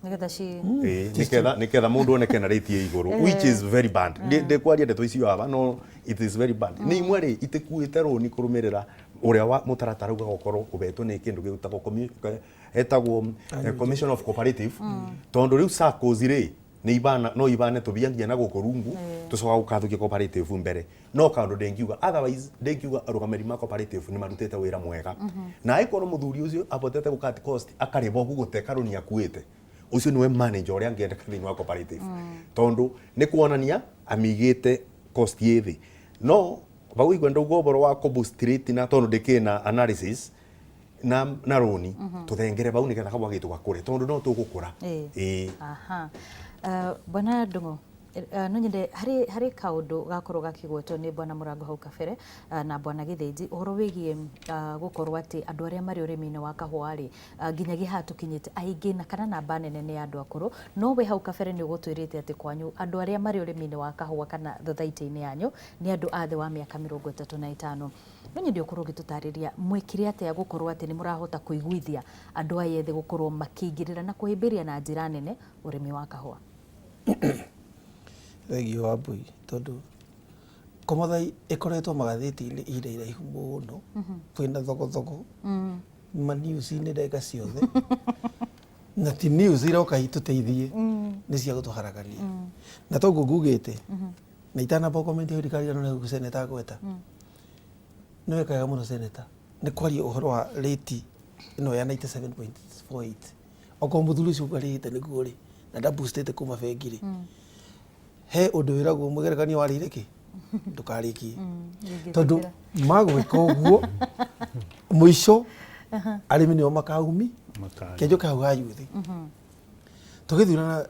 nĩgetha ci Ĩĩ, nĩketha mũndũ oneke na rate ĩ igũrũ, which is very bad. Ndĩkwaria ndeto icio aba, no it is very bad. Nĩ imwe rĩ itikuĩte rũni kũrũmĩrĩra ũrĩa wa mũtaratara ugaga ũkorwo ũhetwo nĩ kĩndũ gĩtagwo etagwo Commission of Cooperative, tondũ rĩu SACCOs rĩ nĩ ibana no ibane tũbia nginya na gũkũ rungu tũcoka gũkathũkia cooperative mbere. No kaũndũ ndĩngiuga otherwise, ndĩngiuga arũgamĩrĩri ma cooperative nĩ marutĩte wĩra mwega, na angĩkorwo mũthuri ũcio abotete gũ cut cost akarĩba ũguo gũte karũni akuĩte, ũcio nĩwe manager ũrĩa angĩendeka thĩinĩ wa cooperative, tondũ nĩ kuonania amĩigĩte cost ĩ thĩ. No vau igua ndauga ũhoro wa kũ boost rate, na tondũ ndĩkĩ na analysis na rũni tũthengere bau nĩgetha kahũa gitũ gakũre tondũ no tũgũkũra. Ĩĩ. Aha. Bwana Ndung'u, no nyende harĩ kaũndũ gakorwo gakĩgwetwo nĩ Bwana Mũrango hau kabere na Bwana Gĩthĩnji ũhoro wĩgiĩ gũkorwo atĩ andũ arĩa marĩ ũrĩmi-inĩ wa kahũa rĩ, nginyagia haha tũkinyĩte aingĩ na kana namba nene nĩ andũ akũrũ, no we hau kabere nĩ ũgũtwĩrĩte atĩ kwanyu andũ arĩa marĩ ũrĩmi-inĩ wa kahũa kana thothaitĩ-inĩ yanyu nĩ andũ a thĩ wa mĩaka 35. No nyende ũkorwo ũgĩtũtarĩria mwekire atĩa gũkorwo atĩ nĩ mũrahota kũiguithia andũ aya ethĩ gũkorwo makĩingĩrĩra na kũhĩmbĩria na njĩra nene ũrĩmi wa kahũa. Thengiũ Wambui, tondũ Komothai ĩkoretwo magathĩti-inĩ ihinda iraihu mũno, kwĩna thogothogo ma news-inĩ ndagĩka ciothe, na ti news iroka itũteithie, nĩ cia gũtũharagania. Na toguo ngugĩte, na itanamba gũ-comment hau ndikarirganwo nĩ seneta agweta, nĩ weka wega mũno seneta nĩ kwaria ũhoro wa rate ĩno ya 97.48. Okorwo mũthuri ũcio ũkarĩhĩte nĩguo rĩ, na ndaboostĩte kuma bengi rĩ, he ũndũ wĩragwo mũgerekanio warĩire kĩ ndũkarĩkie, tondũ magwĩka ũguo mũico arĩmi nĩo makaumi. Kĩnjũke hau ha yuthi,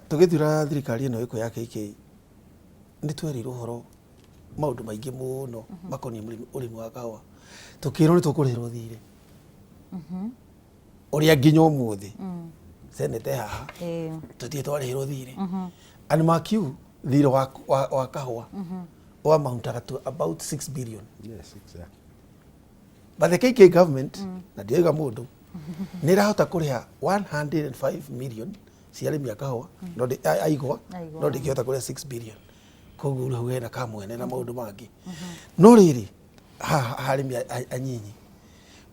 tũgĩthurana thirikari ĩno ĩkũ ya KK, nĩ twerirwo ũhoro maũndũ maingĩ mũno makoniĩ ũrĩmi wa kahũa. Tũkĩrwo nĩ tũkũrĩhĩrwo thirĩ ũrĩa nginya ũmũthĩ senete haha tũtirĩ twarĩhĩrwo thirĩ. And mark you, thirĩ wa kahũa wa amountaga to about 6 billion. Yes, exactly. But the KK government, na ndioiga mũndũ, nĩ ĩrahota kũrĩha 105 million cia arĩmi a kahũa, no aigwa, no ndĩngĩhota kũrĩha 6 billion. Koguo hau hena kamwene na maũndũ mangĩ. No rĩrĩ, haha arĩmi anyinyi,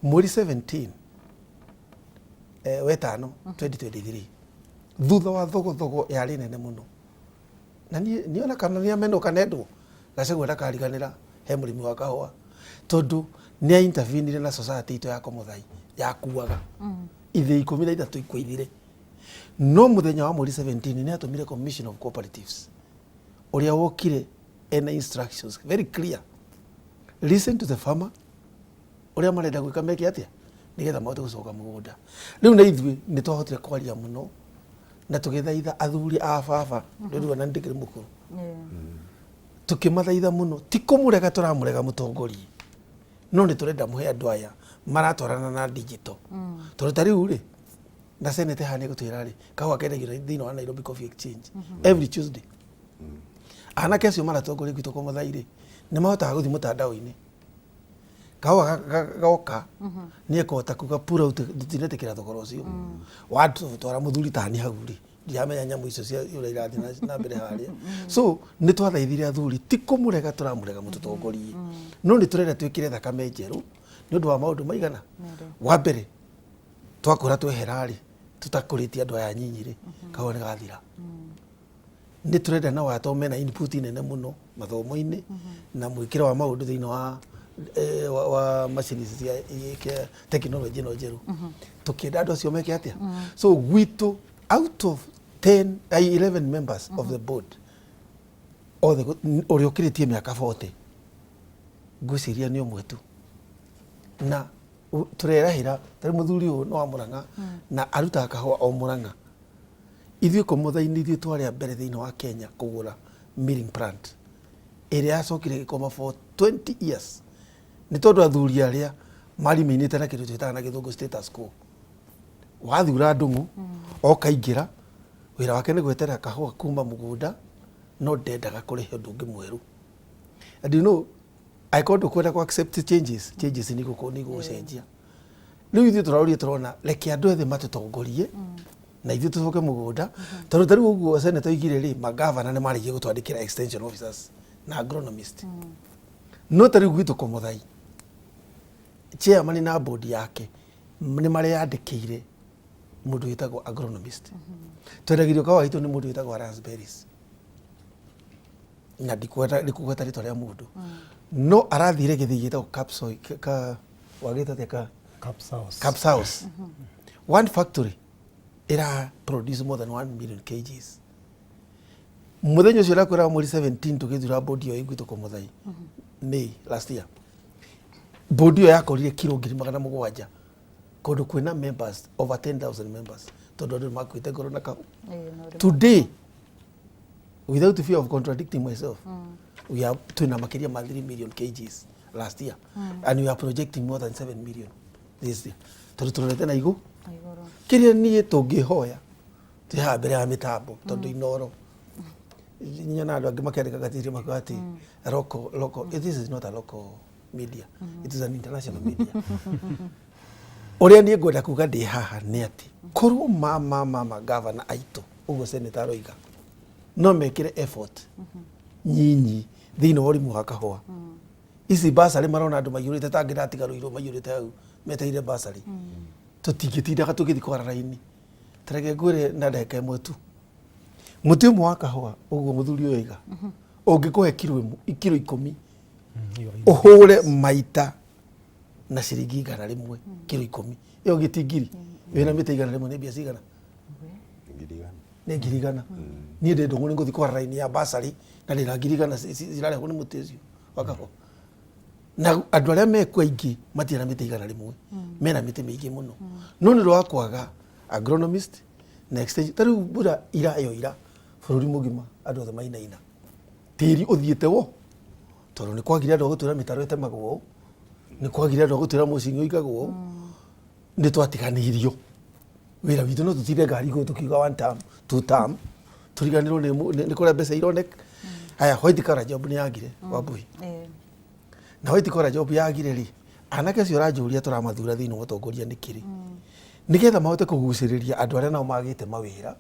mweri 17 wetano 2023, thutha wa thogothogo yarĩ nene mũno, na niĩ niona kana nĩ amenwo kana endwo, Gachagua ndakariganĩra he mũrĩmi wa kahũa, tondũ nĩ a intervenire na society itũ ya Komothai yakuaga ithĩ 13 ikũithire. No mũthenya wa mweri 17 nĩ atũmire Commission of Cooperatives ũrĩa wokire ena instructions very clear: listen to the farmer, ũrĩa marenda gwĩka meke atĩa nĩgetha mahote gũcoka mũgũnda. Rĩu na ithuĩ nĩ twahotire kwaria mũno na tũgĩthaitha athuri a baba, rĩu ona ndĩkĩrĩ mũkũrũ, tũkĩmathaitha mũno, ti kũmũrega tũramũrega mũtongoria, no nĩ tũrenda mũhe andũ aya maratwarana na digital, tondũ ta rĩu rĩ, na senete haha nĩ gũtwĩra rĩ, kahũa kendagio thĩinĩ wa Nairobi Coffee Exchange every Tuesday. Anake acio maratongoria gwitũ Komothai rĩ, nĩ mahotaga gũthiĩ mũtandao-inĩ, kahũa goka nĩ ekũhota kuga pull out, tũtinetĩkĩra thogora ũcio watwara mũthuri tani hau rĩ, ndiramenya nyamũ icio cia ũrĩa irathiĩ na mbere harĩa. So nĩ twathaithire athuri, ti kũmũrega tũramũrega mũtũtongorie, no nĩ tũrenda twĩkĩre thakame njerũ nĩ ũndũ wa maũndũ maigana. Wa mbere, twakũra twehera rĩ, tũtakũrĩtie andũ aya nyinyi rĩ, kahũa nĩ gathira. Nĩ tũrenda nao aya tondũ mena input nene mũno mathomo-inĩ na mwĩkĩre wa maũndũ thĩinĩ wa macini cia tekinoronjĩ ĩno njerũ. Tũkĩenda andũ acio meke atĩa? So gwitũ out of 10, 11 members of the board, othe ũrĩa ũkĩrĩtie mĩaka 40 ngwĩciria nĩ ũmwe tu. Na tũrerahĩra tarĩ mũthuri ũyũ nĩ wa Mũrang'a na arutaga kahũa o Mũrang'a. Ithuĩ Komothai-inĩ ithuĩ twarĩ a mbere thĩinĩ wa Kenya kũgũra milling plant ĩrĩa yacokire ĩgĩkoma for 20 years, nĩ tondũ athuri arĩa mariminĩte na kĩndũ twĩtaga na gĩthũngũ status quo. Wathura Ndung'u okaingĩra, wĩra wake nĩ gweterera kahũa kuma mũgũnda, no ndendaga kũrehe ũndũ ũngĩ mwerũ. And you know, angĩkorwo ndũkwenda kũ accept changes, changes nĩ igũgũcenjia. Rĩu ithuĩ tũrarũria tũrona reke andũ ethĩ matũtongorie na ithuĩ tũcoke mũgũnda, tondũ ta rĩu ũguo senator oigire rĩ, magavana nĩ marĩkia gũtwandĩkĩra extension officers na agronomist. No ta rĩu gwitũ Komothai, chairman na board yake nĩ mareyandĩkĩire mũndũ wĩtagwo agronomist. Twendagĩrio kahũa gaitũ nĩ mũndũ wĩtagwo Alliance Berries, na ndikũgweta rĩtwa rĩa mũndũ, no arathire gĩthĩi gĩtagwo Kapsoy ka wagĩta atĩa ka Caps House. Caps House. One factory ĩra produce more than 1 million kgs. Mũthenya ũcio ndakwĩra mweri 17 tũgĩthura board ĩyo ĩgwĩtwo Komothai, May last year, board ĩyo yakorire kiro 700,000. Kũndũ kwĩna members over 10,000 members, tondũ andũ nĩ makuĩte ngoro na kahũa. Today, without fear of contradicting myself, we are twĩna makĩria ma 3 million kgs last year, and we are projecting more than 7 million this year, tondũ tũrorete na igũ kĩrĩa niĩ tũngĩhoya twĩ haha mbere ya mĩtambo, tondũ Inoro nyonaga andũ angĩ makĩandĩka gatiri makiuga atĩ local local. This is not a local media, it is an international media. Ũrĩa niĩ ngwenda kuga ndĩ haha nĩ atĩ korwo mama mama gavana aitũ, ũguo senator aroiga, no mekĩre effort nyinyi thĩinĩ wa ũrĩmi wa kahũa, ici basarĩ marona andũ maiyũrĩte ta ngĩratiga rũirũ maiyũrĩte hau metereire basarĩ, tũtingĩtindaga tũgĩthiĩ kwara raini. Tareke ngwĩre na ndagĩka ĩmwe tu, mũtĩ ũmwe wa kahũa, ũguo mũthuri ũyũ oiga, ũngĩkũhe kiro ĩmwe, kiro 10, ũhũre maita na ciringi 100, kiro 10 ĩyo gĩti ngiri, wĩna mĩtĩ 100 nĩ mbia cigana? Nĩ 100,000. Niĩ ndĩ ndũng'ũ nĩ ngũthiĩ kwara raini ya basarĩ na ndĩna 100,000 cirarehwo nĩ mũtĩ ũcio wa kahũa? Na andũ arĩa mekuo aingĩ matirĩ na mĩtĩ 100, mena mĩtĩ mĩingĩ mũno, no nĩ ũndũ wa kwaga agronomist na extension. Ta rĩu mbura irayo ira bũrũri mũgima, andũ othe mainaina, tĩri ũthiĩte wo, tondũ nĩ kwagire andũ a gũtwĩra mĩtaro ĩtemagwo ũũ, nĩ kwagire andũ a gũtwĩra mũcingi ũigagwo ũũ. Nĩ twatiganĩirio wĩra witũ, no tũtinde ngari igũrũ tũkiuga one term, two term, tũriganĩrwo nĩ kũrĩa mbeca ironeka. Haya, white collar job nĩ yagire, Wambui, na white collar job yagire rĩ, anake acio ũranjũria tũramathura thĩinĩ wa ũtongoria nĩkĩ rĩ? Nĩgetha mahote kũgucĩrĩria andũ arĩa nao magĩte mawĩra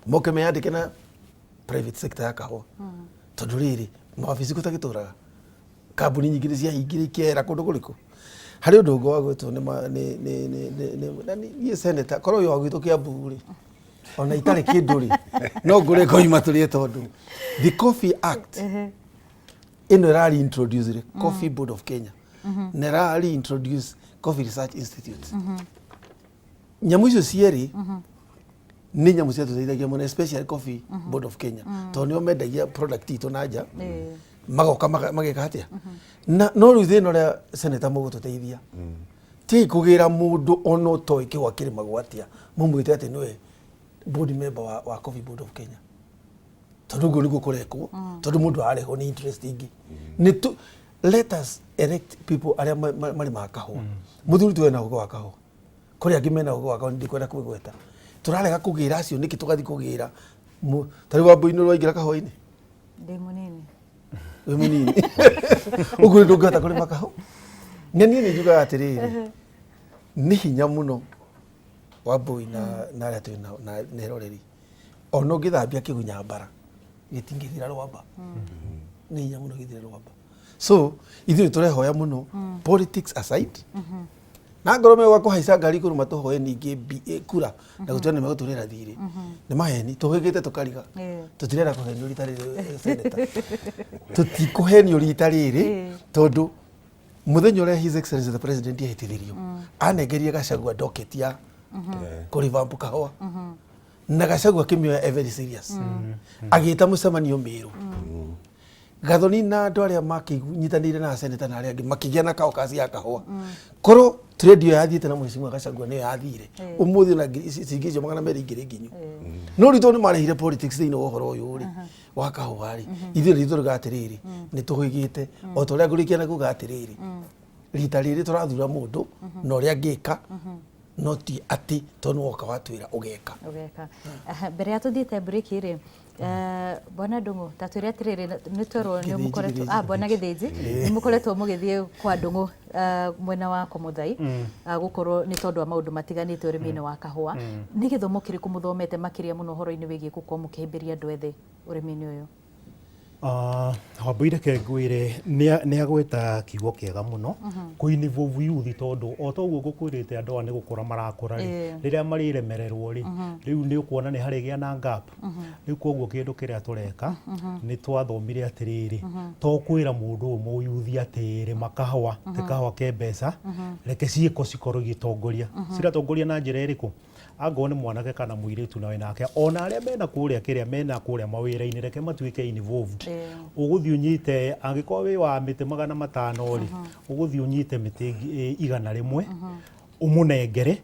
moke meyandĩke na private sector ya kahũa, tondũ rĩrĩ mawabici gũtagĩtũraga kambuni nyingĩ nĩ ciahingire ikehera kũndũ kũrĩkũ. Harĩ ũndũ ũngĩ wa gwĩtwo nĩ ma- nĩ nĩ nĩ nĩ nĩ na niĩ senator korwo ũyũ wa gwitũ Kiambu rĩ, ona itarĩ kĩndũ rĩ, no ngũre ngoima tũrĩe, tondũ the Coffee Act ĩno ĩrari introduce rĩ Coffee Board of Kenya na ĩrari introduce Coffee Research Institute. Nyamũ icio cierĩ nĩ nyamũ ciatũteithagia mũno, especially Coffee Board of Kenya, tondũ nĩo mendagia product itũ na nja, magoka mageka atĩa. Na no rĩu thĩna ũrĩa senator mũgũtũteithia ti kũgĩra mũndũ ona ũtoĩ kĩgwa kĩrĩmagwo atĩa, mũmwĩte atĩ nĩwe board member wa Coffee Board of Kenya, tondũ ũguo nĩguo kũrekwo, tondũ mũndũ ararehwo nĩ interest ingĩ. Nĩ tu let us elect people arĩa marĩmaga kahũa. Mũthuri tuwe na ũgĩ wa kahũa, kũrĩ angĩ mena ũgĩ wa kahũa, ndikwenda kwĩgweta. Tũrarega kũgĩra acio nĩkĩ? Tũgathiĩ kũgĩra ta rĩu Wambui-inĩ ũraingĩra kahũa-inĩ. Ndĩ mũnini. Wĩ mũnini ũguo ndũngĩhota kũrĩma kahũa. Na niĩ nĩ njugaga atĩrĩrĩ, nĩ hinya mũno Wambui na arĩa twĩ nao na eroreri, ona ũngĩthambia kĩgunya mbara gĩtingĩthira rwamba, nĩ hinya mũno gĩthire rwamba. So ithuĩ nĩ tũrehoya mũno, politics aside, na ngorwo megũka kũhaica ngari igũrũ matũhoe ningĩ kura na gũtwĩra nĩ megũtũrĩra thirĩ, nĩ maheni tũhĩgĩte tũkariga. Tũtirenda kũhenio rita rĩrĩ, senator, tũtikũhenio rita rĩrĩ, tondũ mũthenya ũrĩa His Excellency the President ehĩtithirio, anengerire Gachagua docket ya kũrevamp kahũa, na Gachagua akĩmĩoya very serious, agĩta mũcemanio Mĩrũ, Gathoni na andũ arĩa makĩnyitanĩire na senator na arĩa angĩ makĩgĩa na kaũkasi ya kahũa. Korwo trade ĩyo yathiĩte na mheshimiwa Gachagua nĩyo yathire, ũmũthĩ ona ciringi icio 200 ingĩrĩ nginyu. No rĩu tondũ nĩ marehire politics thĩinĩ wa ũhoro ũyũ rĩ wa kahũa rĩ, ithuĩ nĩ tũrauga atĩrĩrĩ, nĩ tũhĩgĩte o ta ũrĩa ngũrĩkia na kuga atĩrĩrĩ, rita rĩrĩ tũrathura mũndũ na ũrĩa angĩka, no ti atĩ tondũ nĩ woka watwĩra ũgeka. Ũgeka. Aha, mbere ya tũthiĩte break rĩ, bwana Ndung'u, ta twĩre atĩrĩrĩ, nĩ twerwo nĩ Gĩthĩnji, mũkoretwo Gĩthĩnji. Bwana Gĩthĩnji, nĩ mũkoretwo mũgĩthiĩ kwa Ndung'u mwena wa Komuthai, gũkorwo nĩ tondũ wa maũndũ matiganĩte ũrĩmi-inĩ wa kahũa. Nĩ gĩthomo kĩrĩkũ mũthomete makĩria mũno ũhoro-inĩ wĩgiĩ gũkorwo mũkĩhĩmbĩria andũ ethĩ ũrĩmi-inĩ ũyũ? Wambui, reke ngwĩre, nĩ agweta kiugo kĩega mũno, kũ involve youth, tondũ o ta ũguo ngũkwĩrĩte andũ aya nĩ gũkũra marakũra rĩ, rĩrĩa marĩremererwo rĩ, rĩu nĩ ũkuona nĩ harĩgĩa na gap. Rĩu koguo kĩndũ kĩrĩa tũreka, nĩ twathomire atĩrĩrĩ, to kwĩra mũndũ ũyũ mũyuthi atĩ rĩma kahũa, te kahũa ke mbeca, reke ciĩko cikorwo igĩtongoria. Ciratongoria na njĩra ĩrĩkũ? Angorwo nĩ mwanake kana mũirĩtu na wĩnake, ona arĩa mena kũrĩa kĩrĩa mena kũrĩa mawĩra-inĩ, reke matuĩke involved. Ũgũthiĩ ũnyite, angĩkorwo wĩ wa mĩtĩ 500 rĩ, ũgũthiĩ ũnyite mĩtĩ 100. Ũmũnengere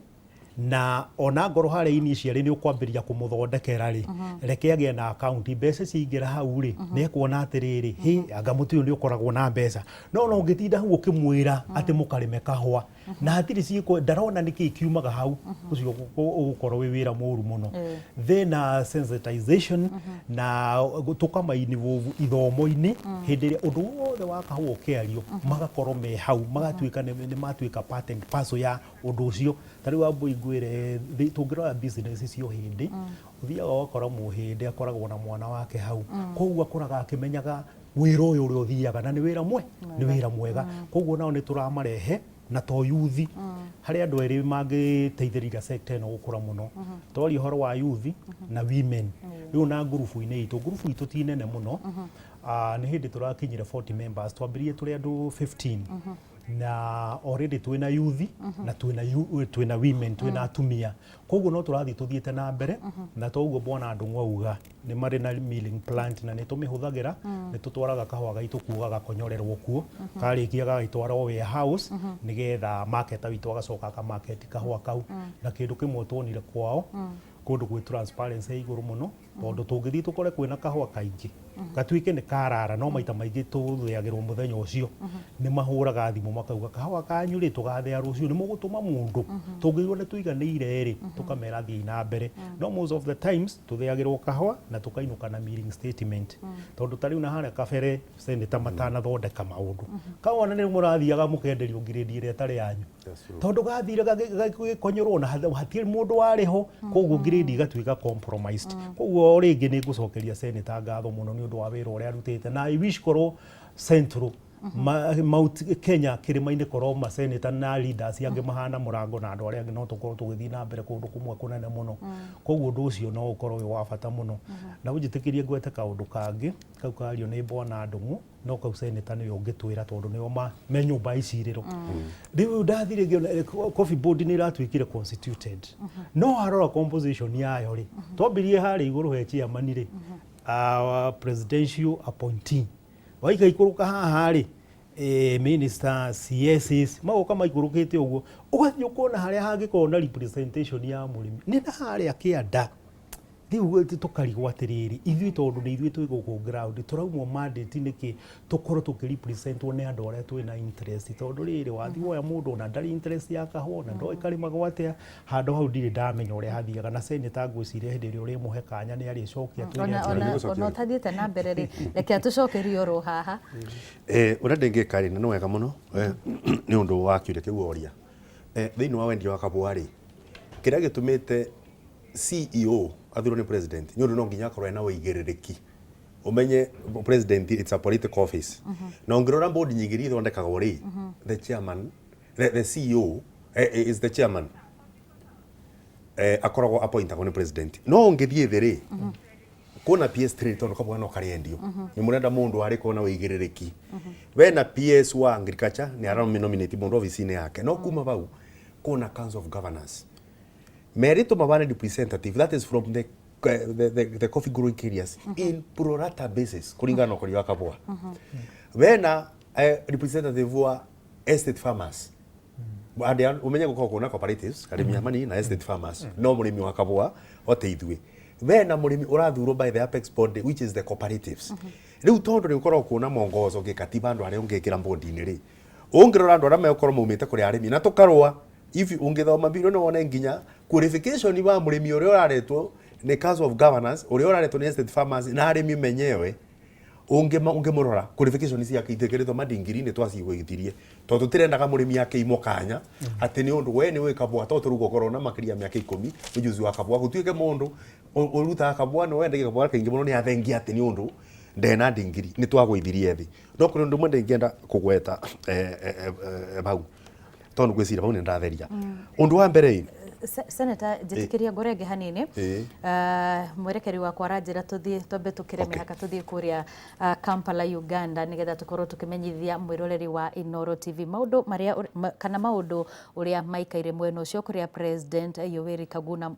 na ona ngorwo harĩa initially nĩ ũkwambĩrĩria kũmũthondekera rĩ, reke agĩe na account, mbeca ciaingĩra hau rĩ, nĩ ekuona atĩrĩrĩ, hĩ, anga mũtĩ ũyũ nĩ ũkoragwo na mbeca. No ona ũngĩtinda hau ũkĩmwĩra atĩ mũkarĩme kahũa na hatirĩ ciĩko, ndarona nĩkĩ kiumaga hau, ũcio ũgũkorwo wĩ wĩra mũru mũno. Then sensitization na tũkama-involve ithomo-inĩ hĩndĩ ĩrĩa ũndũ wothe wa kahũa ũkĩario, magakorwo me hau, magatuĩka nĩ matuĩka part and parcel ya ũndũ ũcio. Ta rĩu Wambũi ngwĩre, tũngĩrora business cia ũhĩndĩ, ũthiaga ũgakora mũhĩndĩ akoragwo na mwana wake hau, koguo akũraga akĩmenyaga wĩra ũyũ ũrĩa ũthiaga na nĩ wĩra mwe nĩ wĩra mwega. Koguo nao nĩ tũramarehe na to yuthi, harĩ andũ erĩ mangĩteithĩrĩria sector ĩno gũkũra mũno. Twaria ũhoro wa youth na women, rĩu na ngurubu-inĩ itũ, ngurubu itũ ti nene mũno. Ah, nĩ hĩndĩ tũrakinyire 40 members, twambĩrĩirie tũrĩ andũ 15, na already twĩna youth na twĩna women, twĩna atumia, koguo no tũrathiĩ tũthiĩte na mbere. Na toguo bwana Ndung'u auga, nĩ marĩ na milling plant na nĩ tũmĩhũthagĩra. Nĩ tũtwaraga kahũa gaitũ kuo, gagakonyorerwo kuo, karĩkia gagagĩtwarwo warehouse nĩgetha marketer witũ agacoka akamarket kahũa kau. Na kĩndũ kĩmwe tuonire kwao, kũndũ gwĩ transparency ya igũrũ mũno, tondũ tũngĩthiĩ tũkore kwĩna kahũa kaingĩ gatuĩke nĩ karara, no maita maingĩ tũthĩagĩrwo mũthenya ũcio. Nĩ mahũraga thimũ makauga, "Kahũa kanyu rĩ, tũgathĩa rũciũ, nĩ mũgũtũma mũndũ?" Tũngĩigua nĩ tũiganĩire rĩ, tũkamera thiĩ na mbere. No most of the times tũthĩagĩrwo kahũa na tũkainũka na milling statement, tondũ ta rĩu na harĩa kabere senator matanathondeka maũndũ, kahũa nĩ mũrathiaga mũkenderio ngirĩndi ĩrĩa ĩtarĩ yanyu, tondũ gathire gagĩkonyorwo na hatirĩ mũndũ warĩ ho, koguo ngirĩndi igatuĩka compromised. Koguo o rĩngĩ nĩ ngũcokeria senator ngatho mũno nĩ ũndũ wa wĩra ũrĩa arutĩte, na I wish korwo Central Mount Kenya kĩrĩma-inĩ korwo maseneta na leaders angĩ mahana mũrango na andũ arĩa angĩ, no tũkorwo tũgĩthiĩ na mbere kũndũ kũmwe kũnene mũno. Koguo ũndũ ũcio no ũkorwo wĩ wa bata mũno. Na ũnjĩtĩkĩrie ngwete kaũndũ kangĩ kau kario nĩ bwana Ndung'u, no kau seneta nĩwe ũngĩtwĩra, tondũ nĩo me nyũmba ya icirĩro. Rĩu ndathire ngĩona coffee board nĩ ĩratuĩkire constituted, no warora composition yayo rĩ, twambirie harĩa igũrũ he chairman rĩ, presidential appointee, waikaikũrũka haha rĩ, minister, CSs magoka maikũrũkĩte ũguo, ũgathiĩ ũkona harĩa hangĩkorwo na representation ya mũrĩmi nĩ na harĩa kĩanda. Rĩu tũkarigwo atĩrĩrĩ, ithuĩ tondũ nĩ ithuĩ twĩ gũkũ ground, tũraumwo mandate nĩkĩ tũkorwo tũkĩrepresentwo nĩ andũ arĩa twĩna interest? Tondũ rĩrĩ wathiĩ woya mũndũ ona ndarĩ interest ya kahũa, ona ndoĩ karĩmagwo atĩa handũ hau, ndirĩ ndamenya ũrĩa hathiaga. Na senator ngwĩciria hĩndĩ ĩrĩa ũrĩmũhe kanya nĩ arĩcokia twĩre Ona atĩrĩrĩ. ona ũtathiĩte na mbere rĩ, reke atũcokerie oro haha. Ũrĩa ndĩngĩka rĩ, na nĩ wega mũno nĩ ũndũ wa kĩũria kĩu woria. Thĩinĩ wa wendia wa kahũa rĩ, kĩrĩa gĩtũmĩte CEO athurwo nĩ president nĩ ũndũ no nginya akorwo ena ũigĩrĩrĩki. Ũmenye president, it's a political office, na ũngĩrora board nyingĩ iria ithondekagwo rĩ, the chairman, the CEO is the chairman, akoragwo appointagwo nĩ president. No ũngĩthiĩ thĩ rĩ, kwĩna PS3, tondũ kabwa no karĩendio, nĩ mũrenda mũndũ arĩ kona ũigĩrĩrĩki. Wena PS wa agriculture nĩ aranominate mũndũ ofici-inĩ yake, no kuma bau kwĩna council of governors merĩtwo mabane representative, that is from the coffee growing areas in pro rata basis kũringana na ũkũria wa kabũa. Wena representative wa estate farmers. Andĩ umenye gũkorwo kwĩna cooperatives, arĩmi a manini na estate farmers, no mũrĩmi wa kabũa ote ithuĩ. Wena mũrĩmi ũrathurwo by the apex body, which is the cooperatives. Rĩu tondũ nĩ ũkoragwo kuona mongozo gĩkatiba andũ arĩa ũngĩkĩra board-inĩ rĩ, ũngĩrora andũ arĩa megũkorwo maumĩte kũrĩ arĩmi na tũkarũa, if ũngĩthoma biũ no wone nginya qualification wa mũrĩmi ũrĩa ũraretwo nĩ council of governors, ũrĩa ũraretwo nĩ estate farmers na arĩmi menyewe, ũngĩmũrora qualification ciake itekĩrĩtwo mandingiri-inĩ twacigũithirie, tondũ tũtirendaga mũrĩmi akĩimwo kanya atĩ nĩ ũndũ we nĩ ũĩ kabũa, to tũrauga ũkorwo na makĩria ya mĩaka 10 ũjuzi wa kabũa, gũtuĩke mũndũ ũrutaga kabũa nĩ wendagia kabũa kaingĩ mũno nĩ athengia atĩ nĩ ũndũ ndena ndingiri, nĩ twagũithirie thĩ. No kũrĩ ũndũ ũmwe ndĩngĩenda kũgweta hau, tondũ ngwĩciria hau nĩ ndatheria ũndũ wa mbere ĩ. Senator, njĩtĩkĩria ngũrenge hanini. Mwerekeri wakwa aranjĩra tũthiĩ twambe tũkĩre mĩhaka, tũthiĩ kũrĩa Kampala, Uganda, nĩgetha tũkorwo tũkĩmenyithia mwĩroreri wa Inooro TV maũndũ marĩa kana maũndũ ũrĩa maikaire mwena ũcio, kũrĩa President Yoweri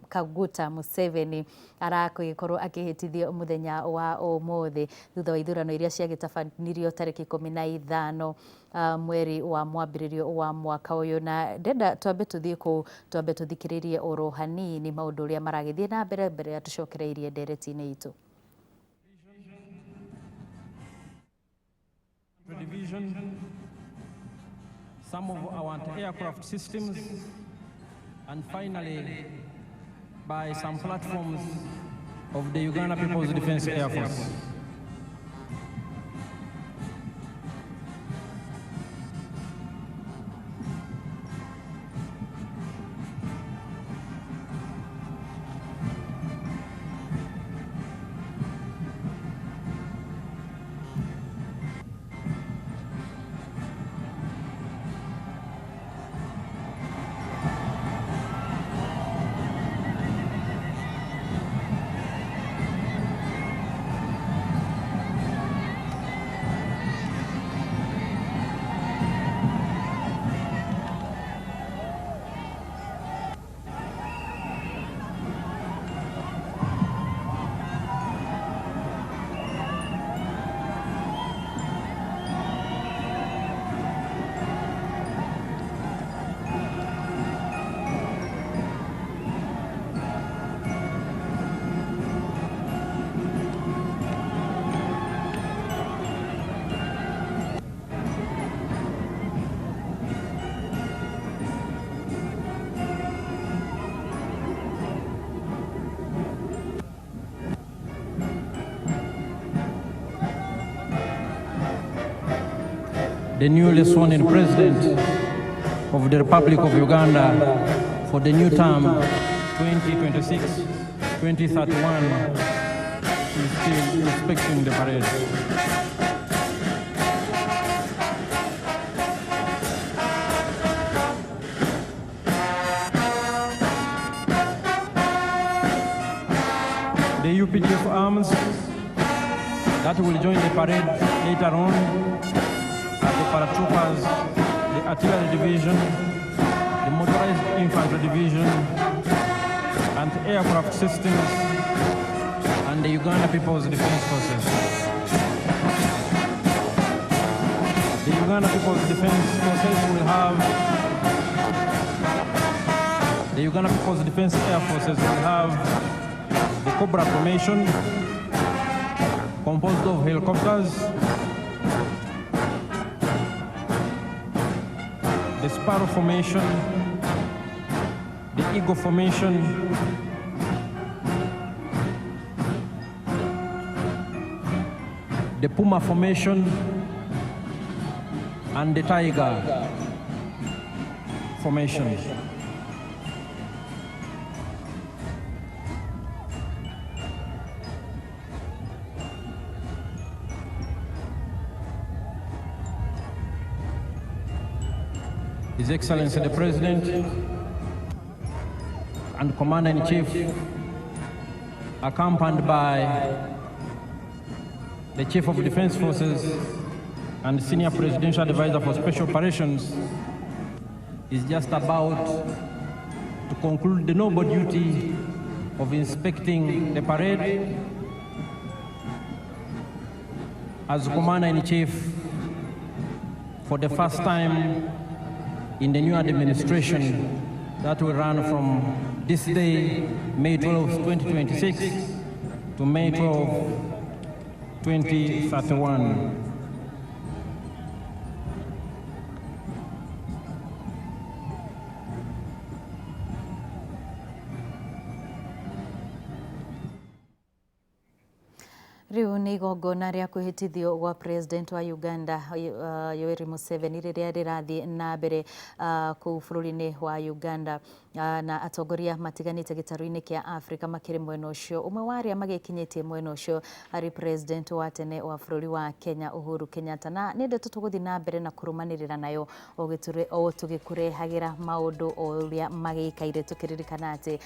Kaguta Museveni aragĩkorwo akĩhĩtithio mũthenya wa ũmũthĩ thutha wa ithurano iria ciagĩtabanirio tarĩki 15. Mweri wa mwambĩrĩrio wa mwaka ũyũ. Na ndenda twambe tũthiĩ kũu, twambe tũthikĩrĩrie oro hanini maũndũ ũrĩa maragĩthiĩ na mbere mbere ya tũcokereirie ndereti-inĩ itũ. Division, some of our anti-aircraft systems, and finally by some platforms of the Uganda People's Defense Air Force. The newly sworn in President of the Republic of Uganda for the new term 2026-2031 is still inspecting the parade. The UPDF arms that will join the parade later on are the paratroopers, the artillery division, the motorized infantry division, anti-aircraft systems, and the Uganda People's Defense Forces. The Uganda People's Defense Forces will have, the Uganda People's Defense Air Forces will have the Cobra formation, composed of helicopters, the Sparrow formation, the Eagle formation, the Puma formation, and the Tiger formation. His Excellency the President and Commander-in-Chief, accompanied by the Chief of Defense Forces and Senior Presidential Advisor for Special Operations, is just about to conclude the noble duty of inspecting the parade as Commander-in-Chief for the first time in the new administration that will run from this day, May 12, 2026, to May 12, 2031. Rĩu nĩ igongona rĩa kwĩhĩtithio gwa President wa Uganda Yoweri Museveni rĩrĩa rĩrathiĩ na mbere kũu bũrũri-inĩ wa Uganda, na atongoria matiganĩte gĩtarũ-inĩ kĩa Afrika makĩrĩ mwena ũcio. Ũmwe wa arĩa magĩkinyĩtie mwena ũcio arĩ President wa tene wa bũrũri wa Kenya Uhuru Kenyatta, na nĩ ndeto tũgũthiĩ na mbere na kũrũmanĩrĩra nayo o tũgĩkũrehagĩra maũndũ o ũrĩa magĩikaire, tũkĩririkana atĩ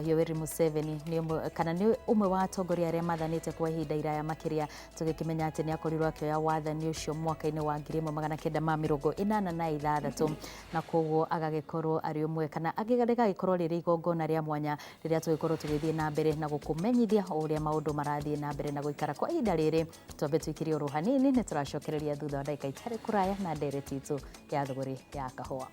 Yoweri Museveni nĩ ũmwe kana nĩ ũmwe wa atongoria arĩa mathanĩte kwa ihinda iraya makĩria, tũgĩkĩmenya atĩ nĩ akorirwo akĩoya wathani ũcio mwaka-inĩ wa 1986, na koguo agagĩkorwo arĩ ũmwe kana Angĩ rĩgagĩkorwo rĩrĩ igongona rĩa mwanya rĩrĩa tũgĩkorwo tũgĩthiĩ na mbere na gũkũmenyithia o ũrĩa maũndũ marathiĩ na mbere na gũikara. Kwa ihinda rĩrĩ twambe tũikĩrie oro hanini, nĩ tũracokereria thutha wa ndagĩka itarĩ kũraya na ndereti itũ ya thũgũrĩ ya kahũa.